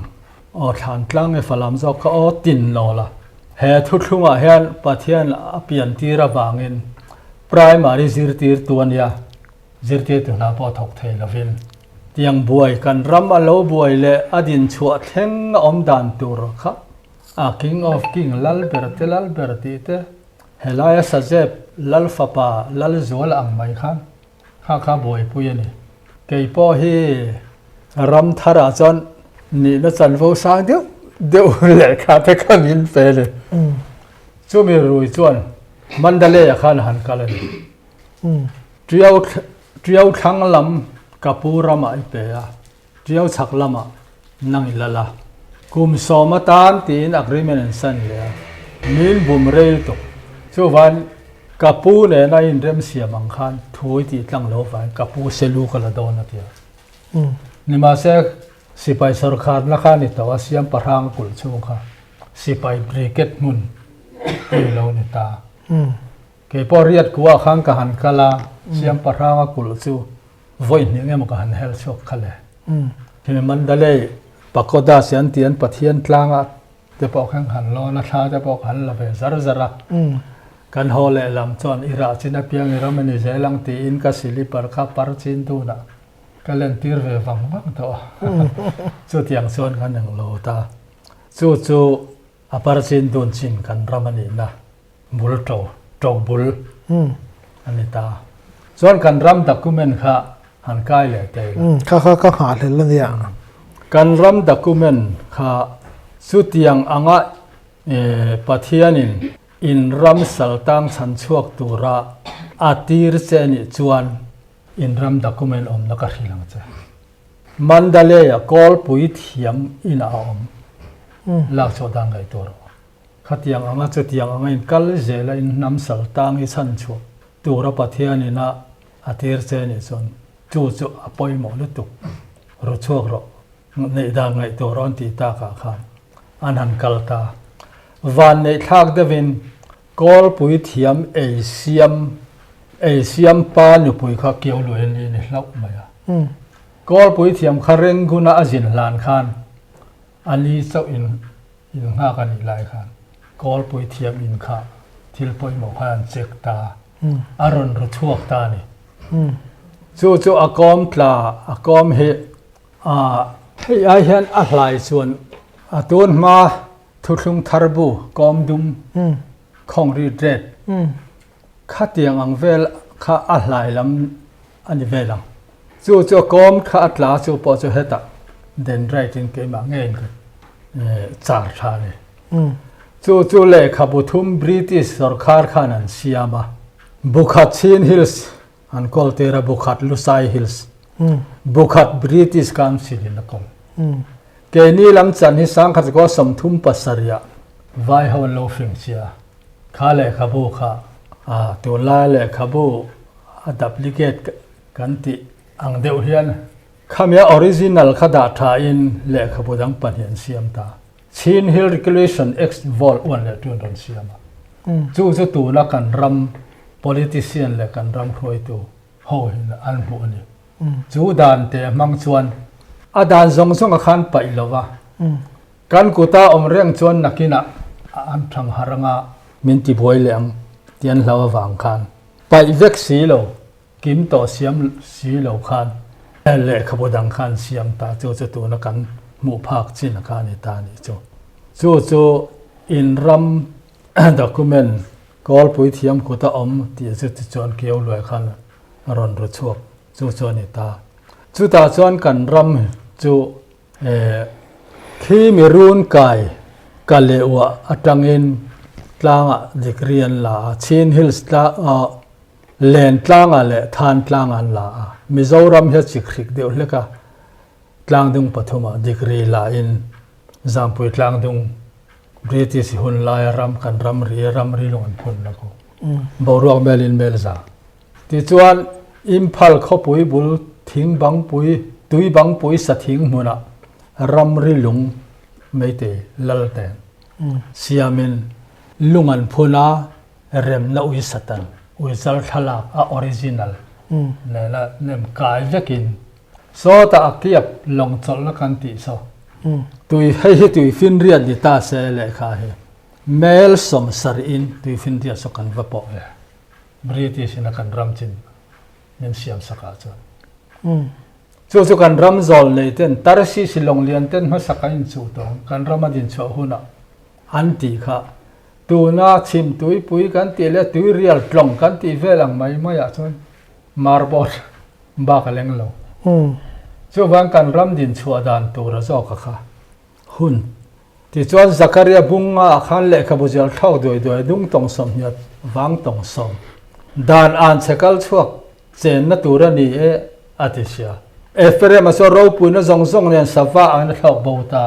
Aw thlan tlang e Falam zawk kha aw tin lo la. He thuthlungah hian Pathian a pian tir avangin Primary zirtirtu a nia. Zirtirtu hna pawh thawk thei lovin tiang buai kan ram a lo buai leh a din chhuah thleng a awm dan tur kha a King of King lal ber te lal ber tih te helaia Sazep lal fapa lal zual ang mai khan kha kha buaipui a ni. Kei pawh hi ram tharah chuan nihna chanvo sang deuh deuh lehkha te kha min pe a ni. Chumi rui chuan Mandalay ah khan a han kal a ni. Tiau Tiau thlang lam ka pu ramah i pe a, Tiau chhak lamah nang i lal a. Kum sawm atan tiin agreement an sign leh a, min bum rei lutuk. Chuvan ka pu nena inrem siam ang khan thu i tih tlang lo vangin ka pu selu ka la dawn a ti a. Nimahse sipai sawrkharna kha ni tawh a, siam pahrang a kulh chhung kha sipai brigade hmun ei lo ni ta. Kei pawh riat kuah khan ka han kal a, siam pahranga kulh chu vawi hnih eng emaw ka han hel chhuak kha le. Khi Mandalay Pagoda si an ti an Pathian tlanga te pawh khan han lawn a, thla te pawh ka han la ve zar zar a. Kan haw lehlam chuan i rah chin apiang i ram a ni zel ang tiin ka silipar kha par chin dunah ka lentir ve vang vang tawh a. Chutiang chuan kan englo ta. Chu chu a par chin dun chin kan ram a nihna. Bul to, to bul a ni ta. Chuan kan ram document kha han kai leh thei la. Kha kha ka nghah hlel a nia. Kan ram document kha chutiang anga Pathianin in ram saltang chhan chhuak tura a tir che nih chuan in ram document awmna ka hrilh ang che. Mandalay-a kawlpui thiam inah a awm. Lak chhuah dan ngaihtuah rawh. Khatiang anga chutiang anga in kal zel a in hnam sal tang i chhan chhuah tura Pathian in a a tir che nih chuan chu chu a pawimawh lutuk ru chhuak rawh neih dan ngaihtuah rawh an tih takah khan an han kal ta. Van neih thlak deuhin Kawlpui thiam ei siam ei siam pa nupui kha kiau luai ni ni hlauh mai a. Kawlpui thiam kha Renguna a zin hlan khan a ni chauh in In nghak a nih lai khan Kawlpui thiam in kha thil pawimawh khan an check ta, a rawn ru chhuak ta a ni. Chu chu a kawm tla, a kawm hi a hei ai hian a hlai chuan a tun hma thuthlung thar bu kawm dum khawng ri ret khatiang ang vel kha a hlai lam a ni vel ang. Chu chu a kawm kha a tla chu pawh chu hetah dendrite in keimah ngeiin ka char tha a ni. Chu chu lehkhabu thum British sawrkhar khan an siam a, Bukhat Chin Hills an kawl tir a, Bukhat Lusai Hills, Bukhat British Council in a kawl. Keini lam chan hi sangkhat kaw 37 ah vai ho an lo fing chia a. Kha lehkhabu kha a tunlai lehkhabu a duplicate kan tih ang deuh hian khamia original kha dah tha in lehkhabu dang pahnih an siam ta. Chin Hill Regulation Act Vol 1 leh 2 an rawn siam a. Chu chu tuna kan ram politician leh kan ram hruaitu ho hin an hmuh a ni. Chu dan te hmang chuan a dan zawng zawng a khan paih lo va. Kan kuta awm reng chuan nakinah an thang har anga min ti buai leh ang tih an hlau avang khan paih vek si lo, kim tawh siam si lo khan lehkhabu dang khan siam ta chu chu tuna kan hmuh phak chin a kha a ni ta a nih chu. Chu chu in ram document kawlpui thiam kuta awm tih chu tichuan kiau luai khan a rawn ru chhuak chu chu a ni ta. Chutah chuan kan ram chu Khi mi run kai ka leh uah atangin tlangah degree an la a, Chin Hills len tlangah leh Than tlangah an la a, Mizoram hi a chikhrik deuh hlek a, tlangdung pathumah degree la in Zampui tlangdung British hun laia ram kan ramri ramri lung an phun la ko. Boruak melin mel za. Tichuan, Imphal khawpui bul thing bangpui, tui bangpui sa thing hmunah ramri lung Meitei lal te siamin lung an phun a, remna ui satan, ui chal thlalak a original nena nem kai vekin sawtah a kiap lawng chawlhna kan tih saw tui hei hi tui finriat ni ta se lehkha hi mel 70 in tui finriat saw kan va pawh ve. British in a kan ram chin. min siam sakah chuan. Chu chu kan ram zawl nei ten Tarsis lawng lian ten hmasak an inchuh tawh ang kan rama dinchhuah hunah an tih kha. Tuna chhim tuipui kan tih leh tuirial tlawng kan tih vel ang mai maiah chuan marbawt bak a leng lo. Chuvang kan ram dinchhuah dan tur a zawk a kha hun. Tichuan Zakaria bunga ah khan lehkhabu zial thlawk duai duai dung tawng sawmhniat vang tawng sawm dan an che kal chhuak chenna tur a ni e a ti sia. Ephraim-a chu ropuina zawng zawng nen sava angin a thlawk bo ta.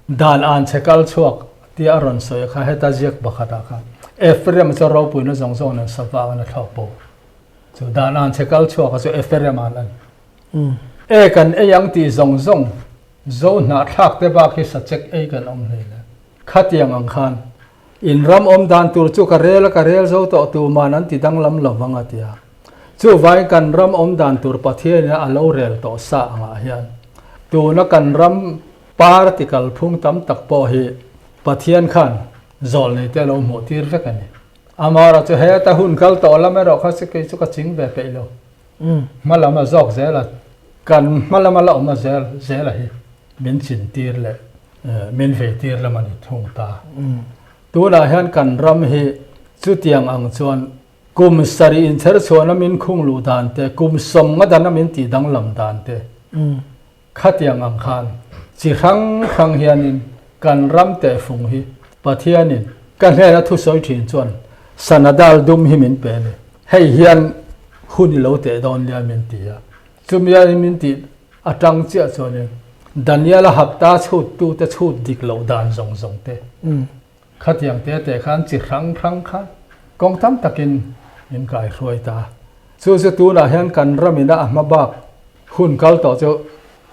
Dan an che kal chhuak tia a rawn sawi kha heta ziak pakhatah khan Ephraim-a chu ropuina zawng zawng nen sava angin a thlawk bo. Chu dan an che kal chhuak a chu Ephraim-a an a ni. E kan ei ang tih zawng zawng Zo hnahthlak te bak hi sachek ei kan awm hlei le. Khatiang ang khan in ram awm dan tur chu ka rel a ka rel zo tawh tu man an ti danglam lo vang a tia. Chuvangin kan ram awm dan tur Pathian in a lo rel tawh sa angah hian tuna kan ram party kalphung tam tak pawh hi Pathian khan zawlnei te a lo hmuh tir vek a ni. Amara chu heta hun kal tawh lam erawh kha chu kei chu ka ching ve peih lo. Hma lam a zawk zel a, kan hma lama la awm a zel zel a hi min chin tir leh min vei tir lam a ni thung ta. Tunah hian kan ram hi chutiang ang chuan kum sarih inchher chhuahna min khung luh dan te, kum sawmnga dana min tih danglam dan te, Khatiang ang khan chi hrang hrang hianin kan ram tehfung hi Pathianin ka hnena thusawi thin chuan sana dal dum hi min pe a ni. Hei hian hun i lo teh dawn nia min ti a. Chumi a min tih atang chiah chuanin Daniela hapta chhuttute chhut dik loh dan zawng zawng te Khatiang te te khan chi hrang hrang kha kawng tam takin min kaihruai ta. Chu chu tunah hian kan ramina a hma bak hun kal tawh chu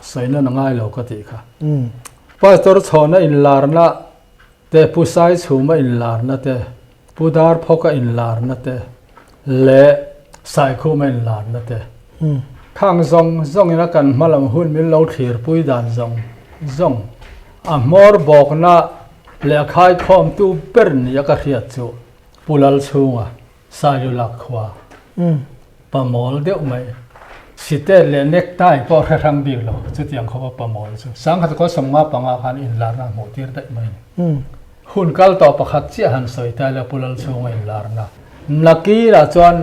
sawi nan a ngai lo ka tih kha. Pastor Chhawna inlarna te, Pu Saichhuma inlarna te, Pu Darphawka inlarna te leh Saikhuma inlarna te khang zawng zawngin a kan hma lam hun min lo thlirpui dan zawng zawng a hmawr bawkna leh a khaikhawmtu ber nia ka hriat chu Pu Lalchhunga Sailulak khua pamawl deuh mai site leh necktie pawh hre hrang bik lo chutiang khawpa pamawl chu sangkhat khaw 55 khan inlarna a hmuh tir daih mai a ni. Hun kal tawh pakhat chiah han sawi ta ila Pu Lalchhunga inlarna nakirah chuan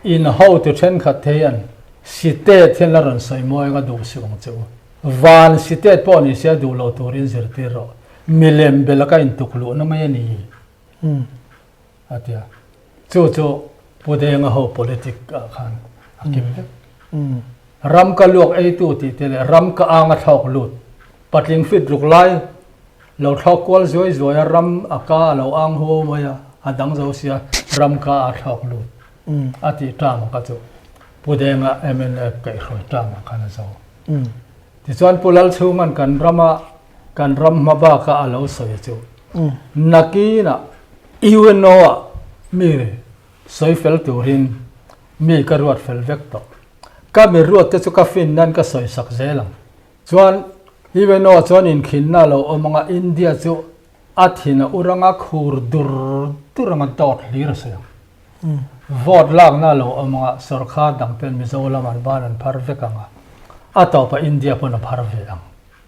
in hotu thenkhat te hian site hian la rawn sawi mawi anga duh suh ang che u. Van site pawh ni sia duh lo turin zirtir rawh. Milem bel ka intuk luhna mai a ni a ti a. Chu chu Pu Denga ho politic ah khan a kim vek. Ram ka luak eitu tih te leh ram ka anga thlawk lut patling fit ruk lai lo thlawk kual zuai zuai a ram a ka a lo ang huau mai a, a dang zo sia ram ka a thlawk lut a tih term a ka chu Pu Denga mnf kaihhruai term ah khan a zo. Tichuan Pu Lalchhunga'n kan rama kan ram hma baka a lo sawi chu nakinah UNO ah mi sawi fel turin mi ka ruat fel vek tawh. Ka mi ruat te chu ka fin nan ka sawi sak zel ang. Chuan UNO ah chuan inkhinna a lo awm anga India chu a thin a ur anga khur dur dur anga dawt hlir a sawi ang. Vote lakna a lo awm anga sorkar dang ten Mizoram an ban an phar vek ang a, a tawpah India pawn a phar ve ang.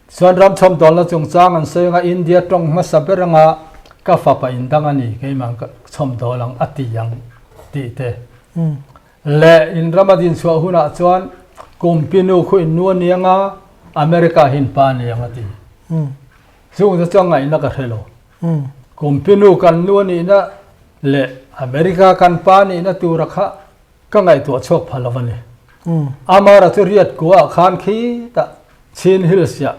Chuan ram chhawmdawlna chungchang an sawi anga India tawng hmasa ber anga ka fapa in dang a ni keimah ka chhawmdawl ang a ti ang tih te leh in ram a dinchhuah hunah chuan Kumpinu khu in nu a ni anga America hi in pa a ni ang a ti. Chung te chuan ngaihna ka hre lo. Kumpinu kan nu a nihna leh America kan pa nihna tura kha ka ngaihtuah chhuak pha lo a ni. Amara chu riat kuah khan khitah Chin Hills ah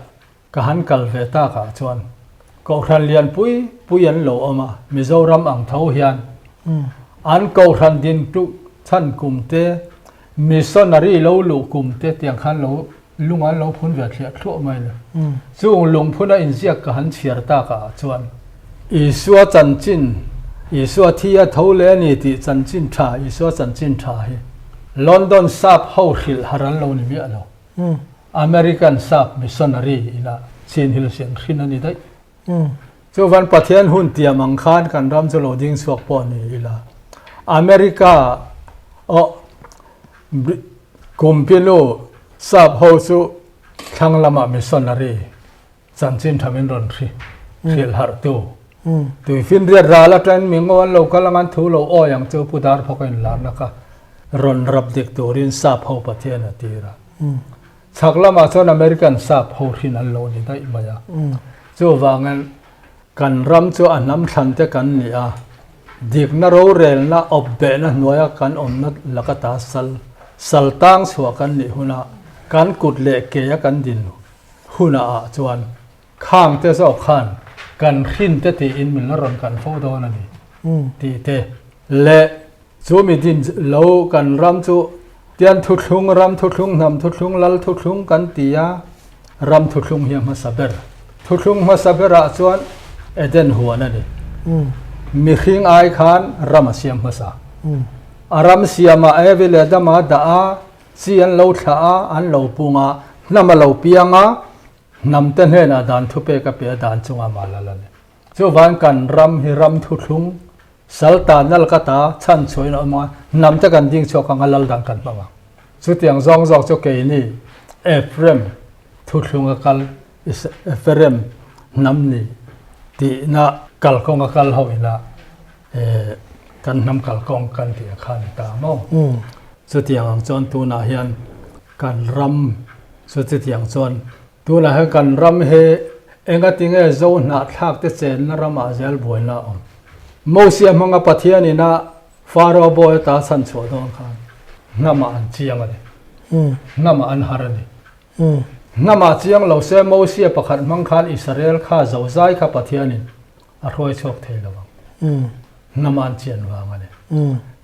ka han kal ve takah chuan Kohhran lian pui pui an lo awm a, Mizoram ang tho hian an Kohhran din tuh chhan kum te, Missionary lo luh kum te tiang khan lo lung an lo phun ve thliah thluah mai le. Chung lungphuna inziak ka han chhiar takah chuan Isua chanchin, Isua thi a tho leh a ni tih chanchin tha, Isua chanchin tha hi London sap ho hrilh har an lo ni miah lo. American sap missionary ina Chin Hills an hrin a ni daih. Chuvan Pathian hun tiam ang khan kan ram chu lo ding chhuak pawh ni ila. America oh. Kumpinu sap ho chu thlang lamah missionary chanchin tha min rawn hri hrilh harh tu. Tuifinriat ral atangin mi ngaw an lo kal ang an thu lo awi ang chu Pu Darphawka inlarna kha rawn rap dik turin sap ho Pathian a tir a. Chhak lamah chuan American sap ho hrin an lo ni daih mai a. Chuvangin kan ram chu a hnam thlan te kan ni a, dikna rorelna awpbehna hnuaia kan awmna laka ta sal sal tang chhuah kan nih huna kan kut leh ke a kan din hunah ah chuan khang te zawk khan kan hrin te tiin min la rawn kan fo dawn a ni tih te leh Chu mi din lo kan ram chu tian thuthlung, ram thuthlung, hnam thuthlung, lal thuthlung kan ti a, ram thuthlung hi a hmasa ber. Thuthlung hmasa berah chuan Eden huan a ni. Mihring ai khan ram a siam hmasa. A ram siamah Evi leh Adama dah a, chi an lo thlah a, an lo pung a, hnam a lo piang a, hnamte hnenah dan thupek a pe a, dan chungah mah lal a ni. Chuvan kan ram hi ram thuthlung, sal ta nal ka ta chhan chhuahin a awm a, hnam te kan ding chhuak ang a lal dan kan hmang ang. Chutiang zawng zawk chu keini Ephraim thuthlung a kal, Ephraim hnam ni tihna kalkawng a kal ho ina kan hnam kalkawng kan tih a kha ni ta maw? Chutiang ang chuan tunah hian kan ram chu chutiang chuan Tunah hian kan ram hi engatinge Zo hnahthlak te chenna ramah zel buaina a awm. Mosia hmanga Pathian ina Pharaoh bawi ata chhan chhuah dawn khan hnamah an chiang a ni. Hnamah an har a ni. Hnamah chiang lo se Mosia pakhat hmang khan Israel kha zozai kha Pathianin a hruai chhuak thei lo ang. Hnamah an chian vang a ni.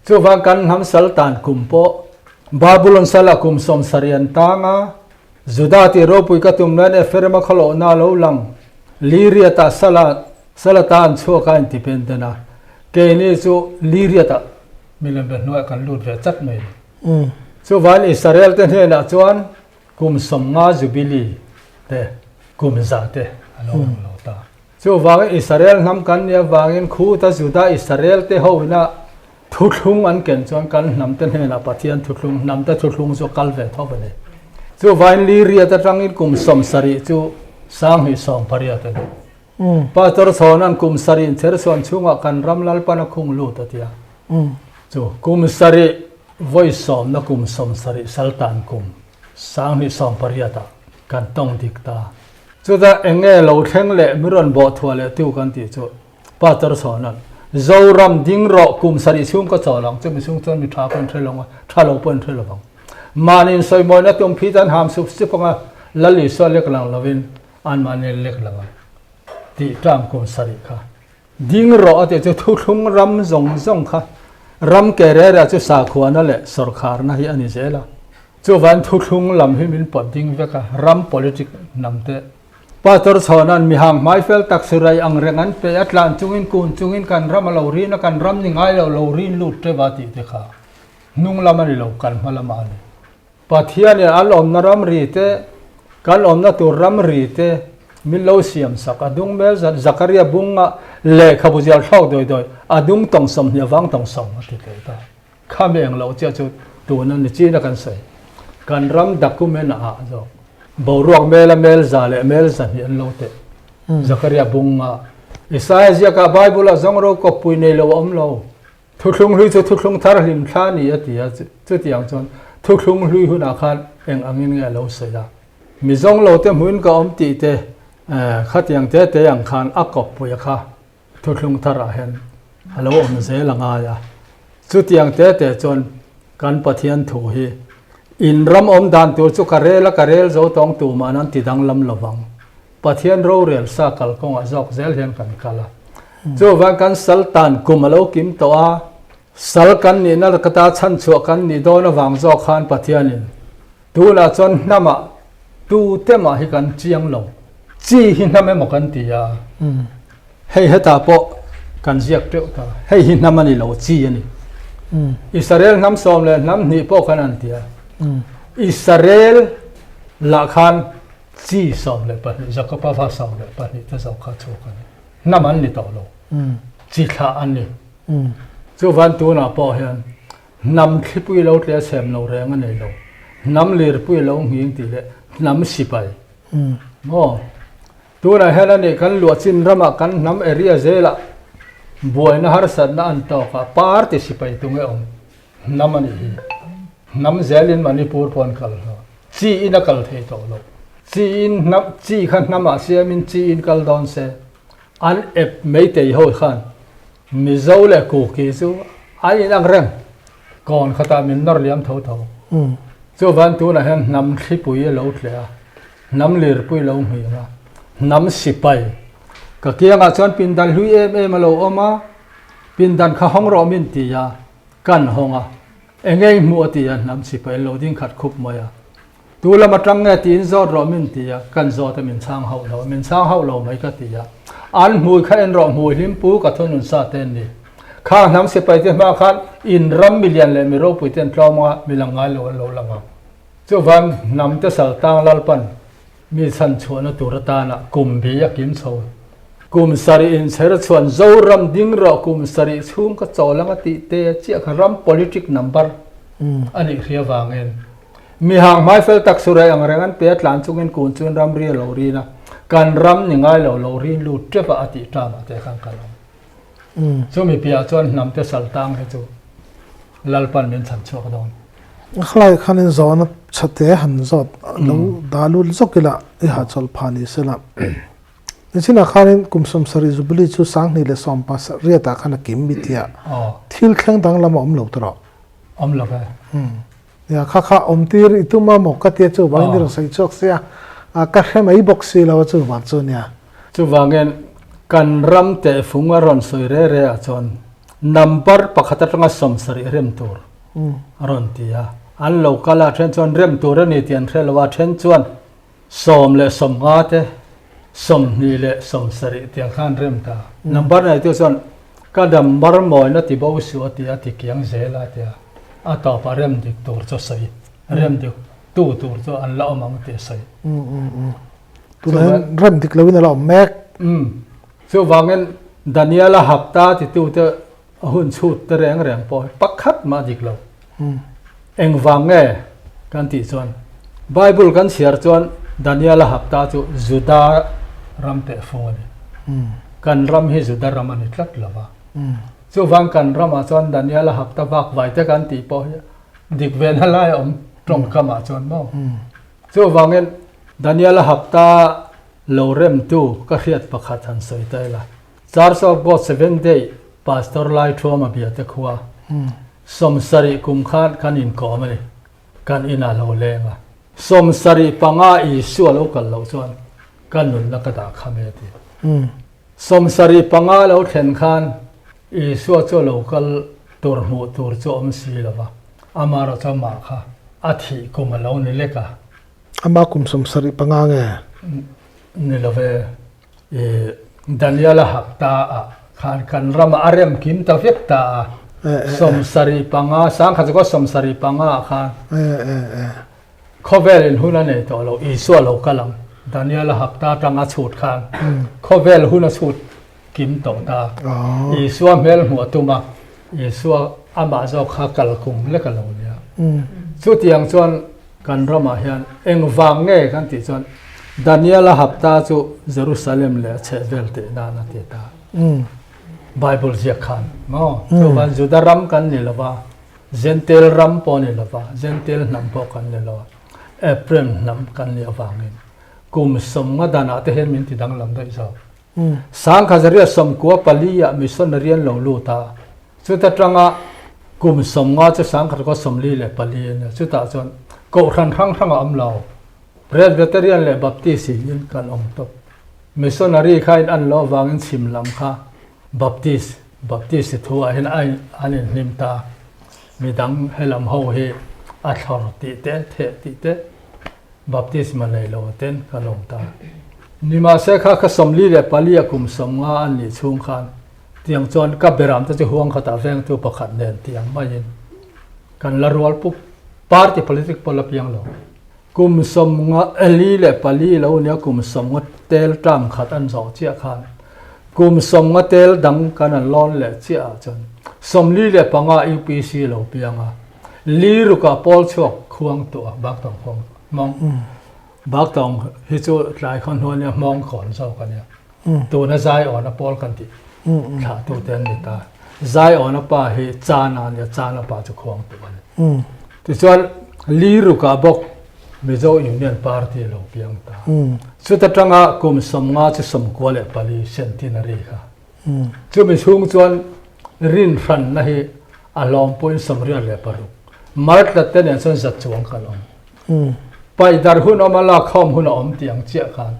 Chuvang kan hnam sal tan kum pawh Babulon sala kum 70 an tang a, Juda tih ropui ka tum nan Ephraim-a khawlohna a lo lang. Liriat-ah sala salata an chhuak a inti pen den a. Keini chu Liriat-ah milem be hnuaiah kan lut ve chat mai a ni. Chuvan Israel-te hnenah chuan kum 50 Jubilee te, kum za te a lo lang lo ta. Chuvangin Israel hnam kan nih avangin khuta Juda Israel-te hoina Thuthlung an ken chuan kan hnamte hnenah Pathian thuthlung, hnamte thuthlung chu a kal ve tho a ni. Chuvain Liriat atangin kum 70 chu 2018 a ni. Pastor Chhawna'n kum sarih inchherchhuan chhungah kan ram Lalpan a khung lut a ti a. Chu kum sarih vawi sawmna kum 70 saltan kum 2018 ah kan tawng dik ta. Chutah eng nge lo thleng leh mi rawn bawh thuah leh tu kan tih chu Pastor Chhawna'n, Zoram ding rawh kum sarih chhung ka chawl ang, chumi chhung chuan mi tha pawh an hre lo ang a, tha lo pawh an hre lo vang. Mahni insawimawina tum phit an ham sup sup ang a, Lal Isua lek lang lovin anmahni an lek lang ang tih term kum sarih kha. Ding rawh a tih chu thuthlung ram zawng zawng kha ram ke re re chu sakhuana leh sawrkharna hi a ni zel a. Chuvain thuthlung lam hi min pawt ding vek a, ram politic hnam te Pastor Chhawna'n mihang hmai fel tak sirai ang reng an pe a, tlan chungin kun chungin kan ram a lo rin a, kan ram ni ngai lo lo rin lut teuh a tih te kha hnung lam a ni lo, kan hma lamah a ni. Pathianin an awmna ram ri te, kan awmna tur ram ri te min lo siam sak a dung mel zat Zakaria bunga lehkhabu zial thlawk dawi dawi a dung tawng 20 avang tawng sawm a ti tel ta. Khami eng lo chiah chu tuna ni china kan sawi. Kan ram document ah zawk boruak mela mel za leh mel zahnih an lo teh. Zakaria bunga Isaiah ziakah Bible ah zawng ro kawppui nei lo a awm lo. Thuthlung hlui chu thuthlung thar hlim thla ni a ti a, chutiang chuan thuthlung hlui hunah khan eng angin nge a lo sawi a. Mi zawng lo te hmuin ka awm tih te khatiang te te ang khan a kawppui a kha. Thuthlung tharah hian a lo awm zel a ngai a. Chutiang te te chuan kan Pathian thu hi in ram awm dan tur chu ka rel a, ka rel zo tawng tu mah nan ti danglam lo vang. Pathian rorel sa kalkawngah zawk zel hian kan kal a. Chuvang kan sal tan kum a lo kim tawh a, sal kan nihna lakata chhanchhuah kan nih dawn avang zawk khan Pathianin Tunah chuan hnamah tu te mah hi kan chiang lo. Chi hi hnam emaw kan ti a, hei hetah pawh kan ziak teuh ta. Hei hi hnam a ni lo, chi a ni. Israel hnam sawm leh hnam hnih pawh khan an ti a. Israel lah khan chi 12, Jakoba fa 12 te zawk kha chhuak a ni. Hnam an ni tawh lo, chi thlah an ni. Chuvan tunah pawh hian. Hnam thlipui lo tle chhem lo reng a nei lo. Hnam lirpui lo nghing tih leh hnam sipai. Maw? Tunah hian a nih kan luahchin ramah kan hnam area zelah buaina harsatna an tawk a, party sipai tunge awm hnam a nih hi. Hnam zelin Manipur pawh an kal hlawm. Chi in a kal thei tawh lo. Chi in hnam chi kha hnamah siamin chi in kal dawn se an ep meitei ho khan Mizo leh Kuki chu an inang reng. Kawn khatah min nawr liam tho tho. Chuvan tunah hian hnam thlipui a lo tleh a, hnam lirpui lo nghing a, hnam sipai. Ka kiangah chuan pindan hlui em em a lo awm a, pindan kha hawng rawh min ti a, kan hawng a. Enge i hmuh a ti a, hnam sipai an lo ding khat khup mai a. Tu lam atang nge tiin zawt rawh min ti a, kan zawt a min chhang hauh lo, min chhang hauh lo mai ka ti a. An hmui kha en rawh hmui hlim pu ka thunun sa te an ni. Khang hnam sipai te hma khan in ram milian leh mi ropui te an tlawm anga mi lang ngai lo an lo lang ang. Chuvan hnam te sal tang Lalpan mi chhan chhuahna tur atana kum bi a kim chho. Kum sarih inchher chhuan Zoram ding rawh kum sarih chhung ka chawl anga tih te chiah kha ram politic number a nih hria vangin Mi hang hmai fel tak surai ang reng an pe a tlan chungin kun chuan ramri a lo rin a, kan ram ni ngai lo lo rin lut tep a a tih tan ah te khan ka lo. Chumi piah chuan hnam te sal tang hi chu Lalpan min chhan chhuak dawn. Khalai khanin zawhna tha te han zawt lo dah lut zawk ila i hahchawlh phah ni sela. Nichinah khanin kum 70 Jubilee chu 2018 ah khan a kim mi tia thil thleng danglam a awm lo tawh. Awm lo ve. Nia, kha kha awm tir i tum a maw ka tia chu vangin i rawn sawi chhuak sia, a ka hre mai bawk si lo a chu vang chu nia. Chuvangin kan ram tehfung a rawn sawi re re ah chuan number pakhat atanga 70 rem tur a rawn ti a, an lo kal a, a then chuan rem tur a ni tih an hre lo a, a then chuan 115 te, 27 tiang khan rem ta. Number neitu chuan ka number mawina ti bo suh a ti a ti kiang zel a tia a tawpah rem dik tur chu a sawi. Rem dik tu tur chu an la awm ang tih a sawi. Tunah hian rem dik loin a la awm mek. Chuvangin Daniela hapta titute a hun chhut te reng reng pawh hi pakhat mah dik lo. Engvang nge kan tih chuan Bible kan chhiar chuan Daniela hapta chu Juda ram tehfung a ni. Kan ram hi Juda ram a ni tlat lo va. Chuvang kan ramah chuan Daniela hapta vak vai te kan tih pawh hi dik ve na lai a awm tawngkamah chuan maw. Chuvangin Daniela hapta lo remtu ka hriat pakhat han sawi ta ila. Church of God Seventh Day Pastor Lai Thuama Biate khua 70 kum khan kan inkawm a ni. Kan inah lo leng a. 75 Isua lo kal loh chuan ka nunna ka dah kham e ti. 75 lo thlen khan Isua chu a lo kal tur hmuh tur chu a awm si lo va, amaherawh chu amah kha a thih kum a lo ni lek a. Amah kum 75 nge? Ni lo ve. I Daniela hak ta a khan kan rama a rem kim ta vek ta a 75 1075 ah khan khawvel in hun a nei tawh lo Isua lo kal ang Daniela hak ta atang a chhut khan khawvel hun a chhut kim tawh ta Isua hmel hmuh a tum a Isua amah zawk kha kal kum lek a lo nia chutiang chuan Kan ramah hian engvang nge kan tih chuan Daniela hapta chu Jerusalem leh a chhehvel tih nan a ti ta. Bible ziak khan maw? Chuvan Juda ram kan ni lo va, Gentile ram pawh ni lo va, Gentile hnam pawh kan ni lo a, Ephraim hnam kan nih avangin kum 50 danah te hian min ti danglam daih zawk. 1994 ah missionary an lo lut a, Chuta tanga kum 50 chu 1944 a nia. Chutah chuan kohhran hrang hrang a awm lo. Presbyterian leh Baptist in kan awm tawp. Missionary kha in an loh avangin chhim lam kha Baptist, Baptist thu ah hian an inhlim ta. Midang helam ho hi a thlawr tih te, theh tih te, Baptisma nei lo ten kan awm ta. Nimahse kha kha 44 a kum 50 an nih chhung khan Tiang chuan ka beram te chu huang khatah vengtu pakhat nen tiang maiin kan la rual pup. Party politic pawh la piang lo. Kum 54 lo nia kum 50 tel term khat an zawh chiah khan kum 50 tel dang kan an lawn leh chiah ah chuan 45 UPC lo piang a, li rukah pawl chhuak khuang tuah Baktawng khuang hmawng Baktawng hi chu tlai khaw hnuai nia hmawng khawn zawk a nia. Tuna Zaiawna pawl kan tih thlahtute an ni ta. Zaiawna pa hi Chana a nia, Chana pa chu khuang tuah a ni. Tichuan li rukah bawk Mizo Union Party lo piang ta. Chuta tanga kum 50 chu 94 centenary kha. Chumi chhung chuan rin hranna hi a hlawm pawhin 86 Martla te nen chuan zat chuang kan awm. Paih darh hun awm a lakkhawm hun a awm tih ang chiah khan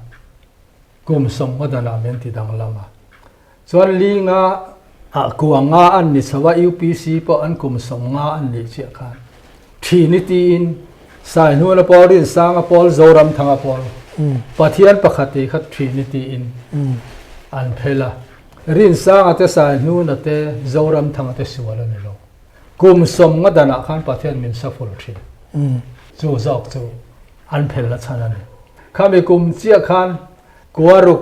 kum 50 danah min ti danglam a. Chuan li nga ah kua nga an ni chho a, UPC pawh an kum 50 an nih chiah khan Thini tiin Saihnuna pawl, Rinsanga pawl, Zoramthanga pawl, Pathian pakhat tih kha Thini tiin an phel a. Rinsanga te, Saihnuna te, Zoramthanga te sual a ni lo. Kum 50 danah khan Pathian min saful thin. Chu zawk chu an phel na chhan a ni. Khami kum chiah khan Kuaruk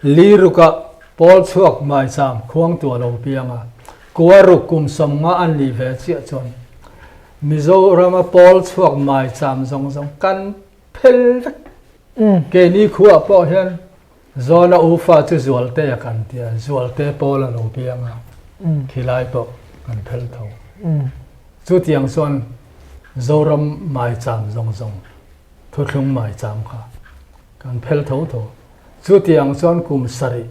Li rukah pawl chhuak maicham khuang tuah lo piang a, kua ruk kum 50 an nih ve chiah chuan Mizorama pawl chhuak maicham zawng zawng kan phel vek. Keini khuaah pawh hian Zawna ufa chu Zualtea kan ti a, Zualte pawl a lo piang a, khilai pawh kan phel tho. Chutiang chuan Zoram maicham zawng zawng thuthlung maicham kha kan phel tho tho. Chutiang chuan kum sarih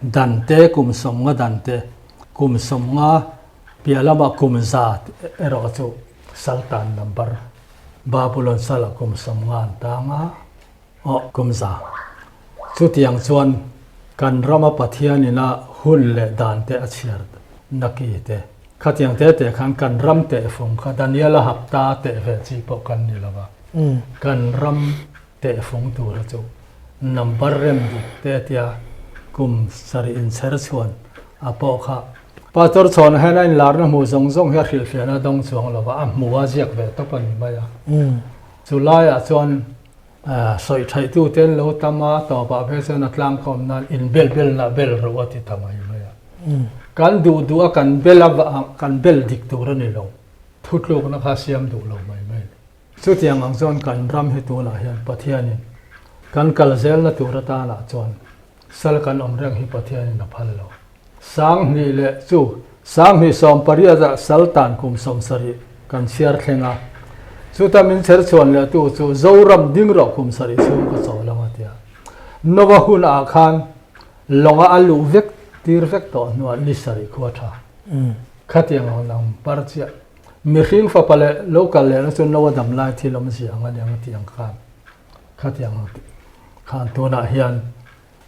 dan te, kum 50 dan te, kum 50 piah lamah kum 100 erawh chu Saltan number Babulon salah kum 50 an tang a, aw kum 100. Chutiang chuan kan rama Pathianina hun leh dan te a chhiar naki te, khatiang te te khan kan ram tehfung kha Daniela hapta teh ve chi pawh kan ni lo va, kan ram Tehfung tura chu number rem dik te tia kum sarih inchher chhuan a pawh kha. Pastor chhawn hian a inlarna hmuh zawng zawng hi a hrilhfiahna dawng chuang lo va, a hmu a ziak ve tawp a ni mai a. Chu laiah chuan sawi thaihtu te an lo tam a, tawpah phei chuan a tlangkawm nan inbel belna bel ro a ti ta mai mai a. Kan duh duh a kan bel a kan bel dik tur a ni lo, thutlukna kha siam duh lo mai mai a ni. Chutiang ang chuan kan ram hi tunah hian Pathianin kan kal zelna tur atanah chuan sal kan awm reng hi Pathianin a phal lo. 2000 leh chu 2018 ah sal tan kum 70 kan chhiar thleng a, chuta min chher chhuan leh tu chu Zoram ding rawh kum sarih chhung ka chawl ang a ti a. Nova hunah khan lawnga a luh vek tir vek tawh hnuah ni sarih khua tha. Khatiang ang nang par chiah. Mihring fapa leh lo kal lehna chu no a dam lai thil awmzia ang a ni ang a tih ang khan khatiang ang tih khan tunah hian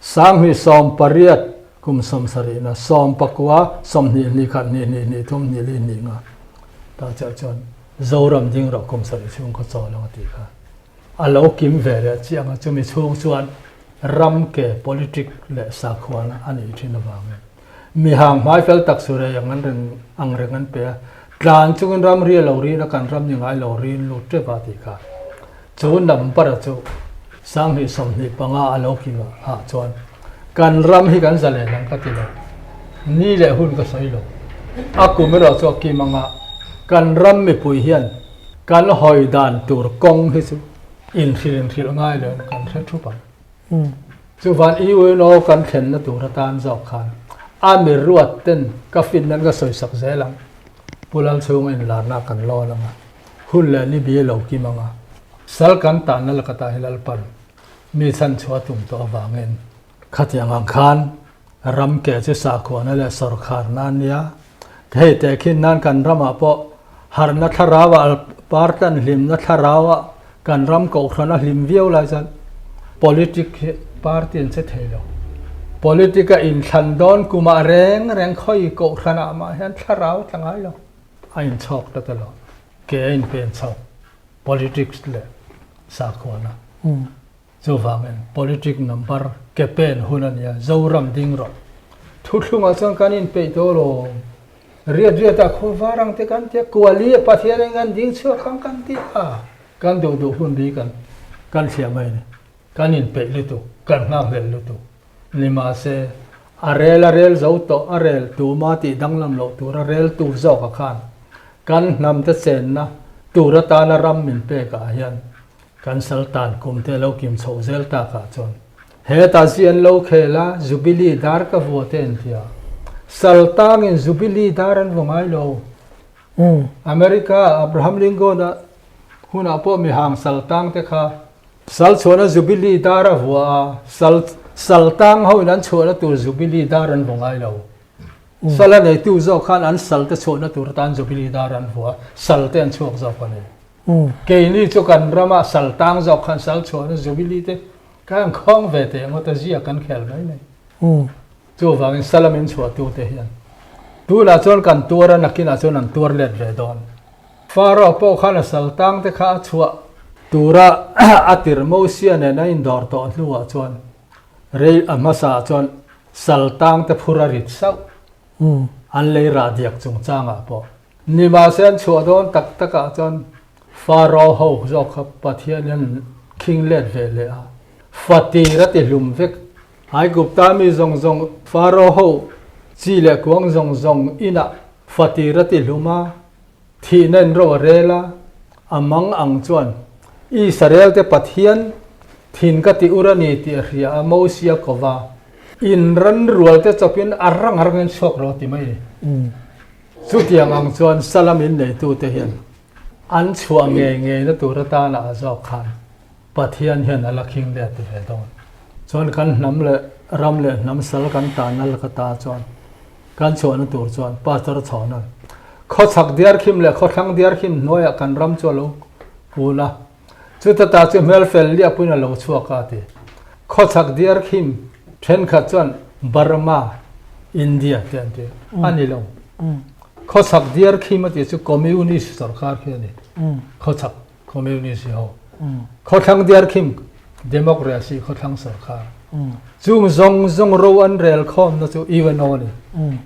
2018 kum 70 na 19 20 hnih khat hnih hnih hnih thum hnih li hnih nga tah chiah chuan Zoram ding rawh kum sarih chhung kha chawl ang a tih kha a lo kim ve leh chiang a, chumi chhung chuan ram ke politic leh sakhuana a nih thin avangin. Mihang hmai fel tak chu rei ang an reng ang reng an pe a, tlan chungin ram ri a lo rin a, kan ram ni ngai lo rin lut tep a tih kha. Chu number chu 2025 a lo kim ah chuan kan ram hi kan zalen ang ka ti lo. Ni leh hun ka sawi lo. A kum erawh chu a kim ang a, kan ram mipui hian kan hawi dan tur kawng hi chu inhrilh inhrilh ngai lo in kan hre thup ang. Chuvan UNO kan thlenna tur atan zawk khan a mi ruat ten ka fin nan ka sawisak zel ang. Pu Lalchhunga inlarna kan lawn ang a, hun leh ni bi a lo kim ang a, sal kan tanna lakatah hi Lalpan mi chhanchhuah a tum tawh avangin khatiang ang khan ram ke chu sakhuana leh sawrkharna a nia. Hei tehkhin nan kan ramah pawh harhna thlarauah partan hlimna thlarauah kan ram kohhran a hlim viau lai chuan politic hi party an che thei lo. Politic a inthlan dawn kumah reng reng khawi kohhranah mah hian thlarau tla ngai lo. A inchhawk ta ta lo. Ke a inpen chho politics leh sakhuana. Chuvangin politic number ke pen hun a nia, Zoram ding rawh. Thuthlungah chuan kan inpeih tawh lo. Riat riatah khaw var ang te kan ti a, Kuali a Pathian in kan ding chhuak ang kan ti a. Kan duh duh hun bi kan kan thliah mai a ni. Kan inpeih lutuk, kan nghakhlelh lutuk. Nimahse. A rel a rel zo tawh, a rel tuma tih danglam loh tura rel tu zawk a khan kan hnam te chenna tur atana ram min pek ah hian kan sal tan kum te lo kim chhoh zel tak ah chuan hetah zi an lo khel a, Jubilee dar ka vua te an ti a, sal tangin Jubilee dar an vaw ngai lo. America Abraham Lincoln a hunah pawh mihang sal tang te kha Sal chhuahna Jubilee dar a vua a, sal sal tang ho in an chhuahna tur Jubilee dar an vaw ngai lo. Sal a neitu zawk khan an sal te chhuahna tur atan Jubilee dar an vua a, sal te an chhuak zawk a ni. Keini chu kan rama sal tang zawk khan sal chhuahna Jubilee te kan khawng ve teh ngawt a, zia kan khel mai mai. Chuvangin sal a min chhuahtu te hian tunah chuan kan tuar a, nakinah chuan an tuar let ve dawn. Pharaoh pawh khan a sal tang te kha a chhuah tura a tirh Mosia nen a indawr tawh hnuah chuan rei a hmasaah chuan sal tang te phur a rit sauh. An lei rah diak chungchangah pawh nimahse an chhuah dawn tak takah chuan Pharaoh ho zawk kha Pathian hian khing let ve leh a, fatir a ti hlum vek. Aigupta mi zawng zawng Pharaoh ho chi leh kuang zawng zawng inah fatir a ti hlum a, Thihna in ro a rel a, a mang ang chuan Israel-te Pathian thin ka ti ur a ni tih a hria a, Mosia ko va, In ran rualte chawpin a rang a rangin chhuak rawh ti mai. Chutiang ang chuan Salam in neitute hian an chhuah ngei ngeina tur atana a zawk khan Pathian hian a la khing let ti ve dawn. Chuan kan hnam leh ram leh hnam sal kan tanna laka ta chuan kan chhuahna tur chuan Pastor Chhawna'n khawchhak diarkhim leh khawthlang diarkhim hnuaiah kan ram chu a lo kun a, chuta ta chu hmel fel liahpuiin a lo chhuak a ti. Khawchhak diarkhim thenkhat chuan Burma, India te an ti a ni lo. Khawchhak diarkhim a tih chu Communist sorkar khi a ni. Khawchhak Communist ho. Khawthlang diarkhim Democracy khawthlang sorkar. Chung zawng zawng ro an rel khawmna chu UNO a ni.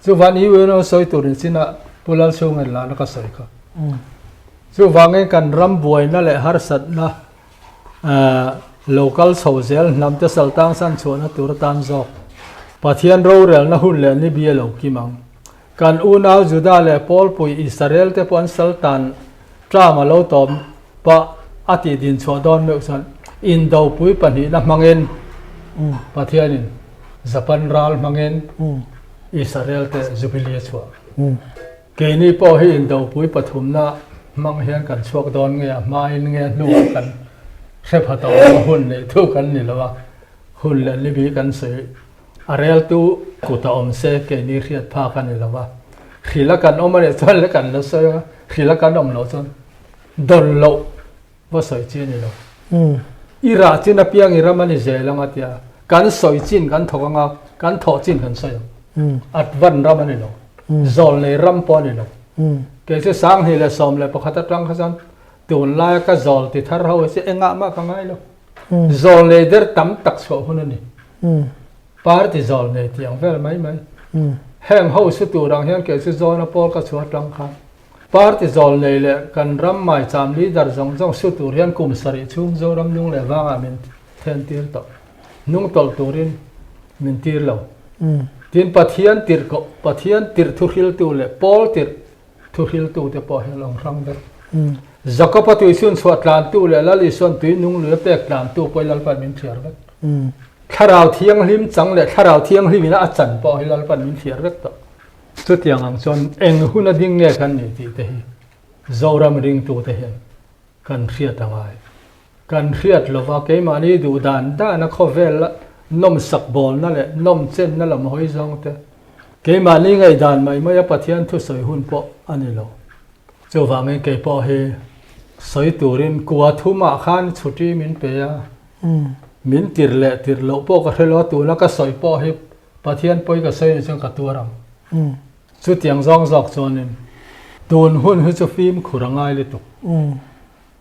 Chuvan UNO sawi tur in chinah Pu Lalchhunga'n lana ka sawi kha. Chuvangin kan ram buaina leh harsatna lo kal chho zel hnam te saltang san chhuahna tur atan zawk Pathian rorelna hun leh ni bi a lo kim ang. Kan unau Juda leh Pawlpui Israel te pawh an sal tan tlam a lo tawm pah a tih din chhuah dawn meuh chuan indopui pahnihna hmangin Pathianin Japan ral hmangin Israel te Jubilee a chhuah. Keini pawh hi indopui pathumna hmang hian kan chhuak dawn nge a hmain nge hnuah kan hre pha tawh lo hun neih thu kan ni lo a, hun leh nibi kan sawi A reltu kut a awm se keini hriat phak a ni lo va, hril a kan awm a nih chuan le kan la sawi ang a, hril a kan awm loh chuan dawn loh va sawi chi a ni lo. I rah chin apiang i ram a ni zel ang a tia, kan sawi chin kan thawk ang a, kan thawh chin kan sawi ang. At van ram a ni lo, zawl nei ram pawh a ni lo. Kei chu 2011 atang kha chuan tunlaia ka zawl ti thar ho hi chu engah mah ka ngai lo. Zawl nei der tam tak chhuah hun a ni. Party zawl nei tih ang vel mai mai. Heng ho su tur ang hian kei chu zawna pawl ka chhuah atang khan party zawl nei leh kan ram maicham leader zawng zawng su tur hian kum sarih chhung Zoram nung leh vangah min then tir tawh. Nung tawlh turin min tir lo. Tin Pathian tirh koh, Pathian tirh thuhriltu leh pawl tirh Thuhriltute pawh hi a lo hrang vek. Jakob-a tuichhun chhuah tlantu leh Lal Isua'n tui nung lui a pek tlantu pawh hi Lalpa'n min thliar vek. Thlarau Thianghlim chang leh Thlarau Thianghlim ina a chan pawh hi Lalpa'n min thliar vek tawh. Chutiang ang chuan eng hun a ding nge kan nih tih te hi Zoram ringtute hian kan hriat a ngai. Kan hriat lova keimahni duh dan dana khawvel nawmsak bawlna leh nawmchenna lam hawi zawng te, keimahni ngaihdan mai maia Pathian thusawi hun pawh a ni lo. Chuvangin kei pawh hi sawi turin kua thumah khan chhuti min pe a, min tir leh tir loh pawh ka hre lo a, tuna ka sawi pawh hi Pathian pawi ka sawi nih chuan ka tuar ang. Chutiang zawng zawk chuanin tun hun hi chu fimkhur a ngai lutuk.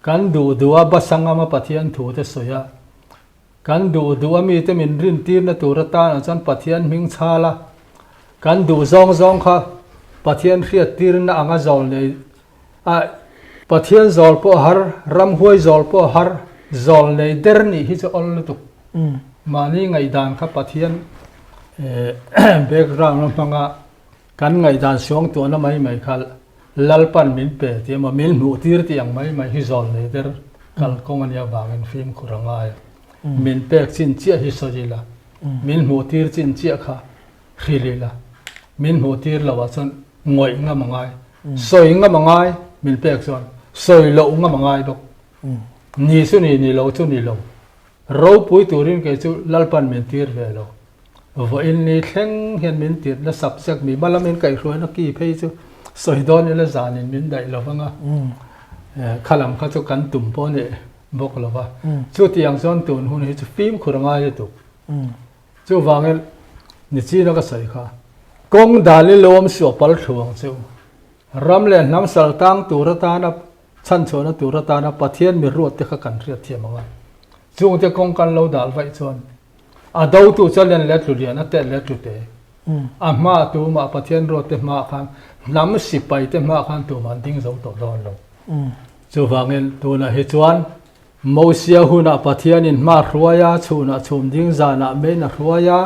Kan duh duh a Basangama Pathian thu te sawi a, kan duh duh a mite min rintirna tur atan ah chuan Pathian hming chhal a, kan duh zawng zawng kha Pathian hriattirna anga zawl nei a, Pathian zawl pawh har, ramhuai zawl pawh har, zawl nei der nih hi chu awl lutuk. Mahni ngaihdan kha Pathian. Background a hmanga kan ngaihdan suangtuahna mai mai kha Lalpan min pe tih emaw min hmuh tir tih ang mai mai hi zawl nei ber kalkawng a nih avangin fimkhur a ngai a. Min pek chin chiah hi sawi ila, min hmuh tir chin chiah kha hrilh ila, min hmuh tir loh ah chuan ngawih ngam a ngai, sawi ngam a ngai min pek chuan sawi loh ngam a ngai bawk. Ni chu ni, ni lo chu ni lo. Ropui turin kei chu Lalpan min tir ve lo. Vawiin ni thleng hian min tirhna subject mi hma lamin kaihhruaina ki phei chu sawi dawn ila zanin min daih lo vang a, kha lam kha chu kan tum pawh ni bawk lo va. Chutiang chuan tun hun hi chu fimkhur a ngai lutuk. Chuvangin nichina ka sawi kha, kawng dal i lawm suah pal thu ang che u. Ram leh hnam sal tang tur atana chhanchhuahna tur atana Pathian mi ruat te kha kan hriat thiam ang a. Chungte kawng kan lo dal vaih chuan A dotu chu a len leh tlu lian, a tet leh tlu te. A hma tumah Pathian ruat te hmaah khan, hnam sipai te hmaah khan tumah an ding zo tawh dawn lo. Chuvangin tunah hi chuan Mosia hunah Pathianin hma a hruai a, chhunah chhum ding zanah mein a hruai a,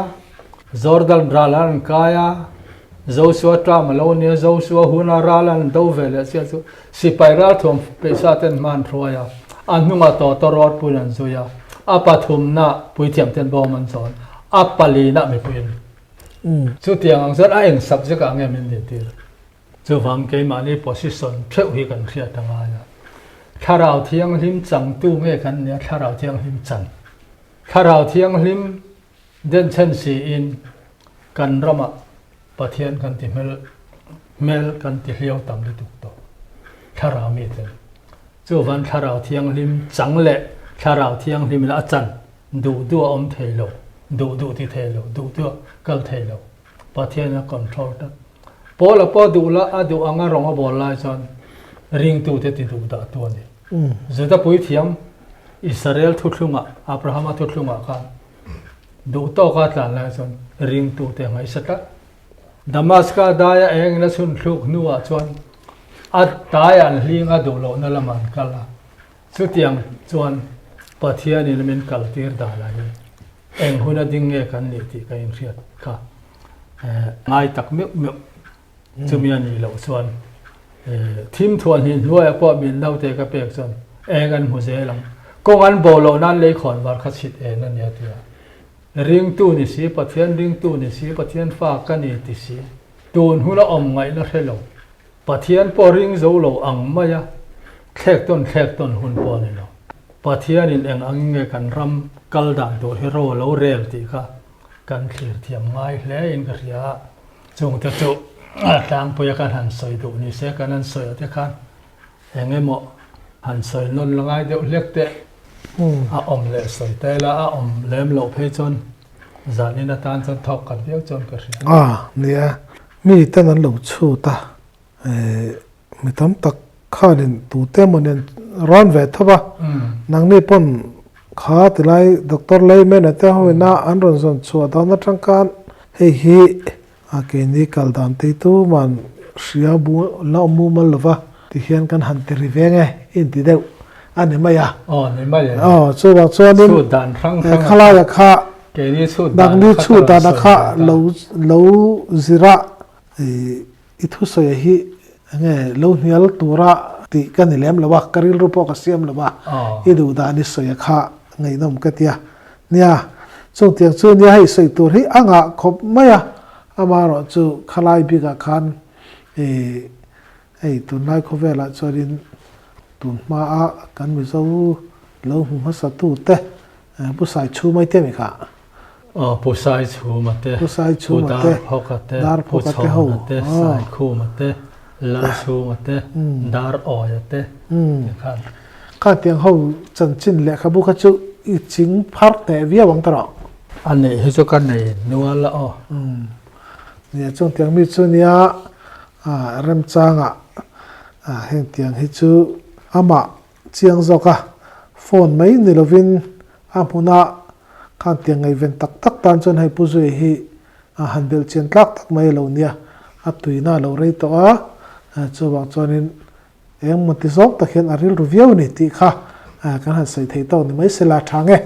Jordan ral an kai a, Josua term a lo nia, Josua huna ral an do ve leh chiah chu Sipai ralthuam peihsa ten hma an hruai a, a hnungah tawta rawt puiin an zui a, a pathumna puithiam ten bawm an zawn, a palina mipuiin. Chutiang ang chuan a eng subject ah nge min dintir? Chuvang keimahni position theuh hi kan hriat a ngai a. Thlarau Thianghlim changtu nge kan nia Thlarau Thianghlim chan? Thlarau Thianghlim denchhen siin kan ramah Pathian kan ti hmel hmel kan ti hliau tam lutuk tawh. Thlarau mi ten chuvan Thlarau Thianghlim chang leh Thlarau Thianghlim in a chan duh duh a awm thei lo, duh duh ti thei lo, duh duh a kal thei lo. Pathian a control tlat. Paula pawh duh la a duh anga rawng a bawl lai chuan ringtute ti duh dah tu a ni. Juda puithiam Israel thuthlungah, Abrahama thuthlungah khan Duh tawka tlan lai chuan ringtute ngaihsa tlat. Damaska daia engin a chhun thluk hnuah chuan a tai an hling a duh lohna lamah an kal a. Chutiang chuan Pathianin min kaltir dan ah hi eng huna ding nge kan nih tih ka inhriat kha ngai tak meuh meuh. Chumi a nih loh chuan thim thuan hnih hnuaiah pawh min naute ka pek chuan eng an hmu zel ang. Kawng an bo loh nan lei khawn var kha chhit en a nia tia. Ringtu ni si, Pathian ringtu ni si, Pathian fa ka ni ti si, tun huna awm ngaihna hre lo, Pathian pawh ring zo lo ang maia thlek tawn thlek tawn hun pawh a ni lo. Pathianin eng angin nge kan ram kal dan tur hi ro a lo rel tih kha kan thlir thiam ngai hle in ka hria a. Chungte chu tlangpuia kan han sawi duh ni se kan han sawi te khan eng emaw han sawi nawn la ngai deuh hlek teh a awm leh sawi ta ila a awm lem loh phei chuan zanin atan chuan thawk khat viau chuan ka hria. A nia, mi ten an lo chhut a, mi tam tak khanin tute emaw nen rawn ve tho va, nangni pawn kha tilai Doctor Layman-a te ho ina an rawn zawn chhuah dan atang khan hei hi a keini kal dan tei tuman hria bu la awm mumal lo va ti hian kan han ti ri veng e i inti deuh a ni mai a. Aw ni mai e. Aw chuvang chuanin Chhut dan hrang hrang a khalaia kha keini chhut dan nangni kha chhut ka rawn dan a sawi kha ve ta. lo lo zira i I thusawi hi enge lo hnial tura tih ka ni lem lo a, ka rilru pawh ka siam lo a, i duh dan i sawi a kha ngaihnawm ka tia. Nia, chungtiang chu nia hei sawi tur hi a ngah khawp mai a, amaherawh chu khalai bikah khan i hei tunlai khawvelah chuanin tun hmaa kan Mizo lo hmu hmasa tute Pu Sai Chhumai te mi kha. Aw, Pu Sai Chhuma te, Pu Sai Pu Chhuma te, Darphawka te, Pu Darphawka te ho. Chhawna te, Aw. Saikhuma te, Lalchhunga te, Darawia te ti khan. Kha tiang ho chanchin lehkhabu kha chu i ching phar teh viau ang ta rawh. A neih hi chu ka nei nual a aw. Nia chung tiang mi chu nia remchangah heng tiang hi chu amah Chiang zawk a, phone mai ni lovin a hmuna khan tiang ngaihven tak tak tan chuan hei Pu Zui hi a han belh chian tlak tak mai a lo nia, a tuina a lo rei tawh a, chuvang chuanin engmaw ti zawng tak hian a rilru viau a ni tih kha kan han sawi thei tawk ni mai se la tha nge.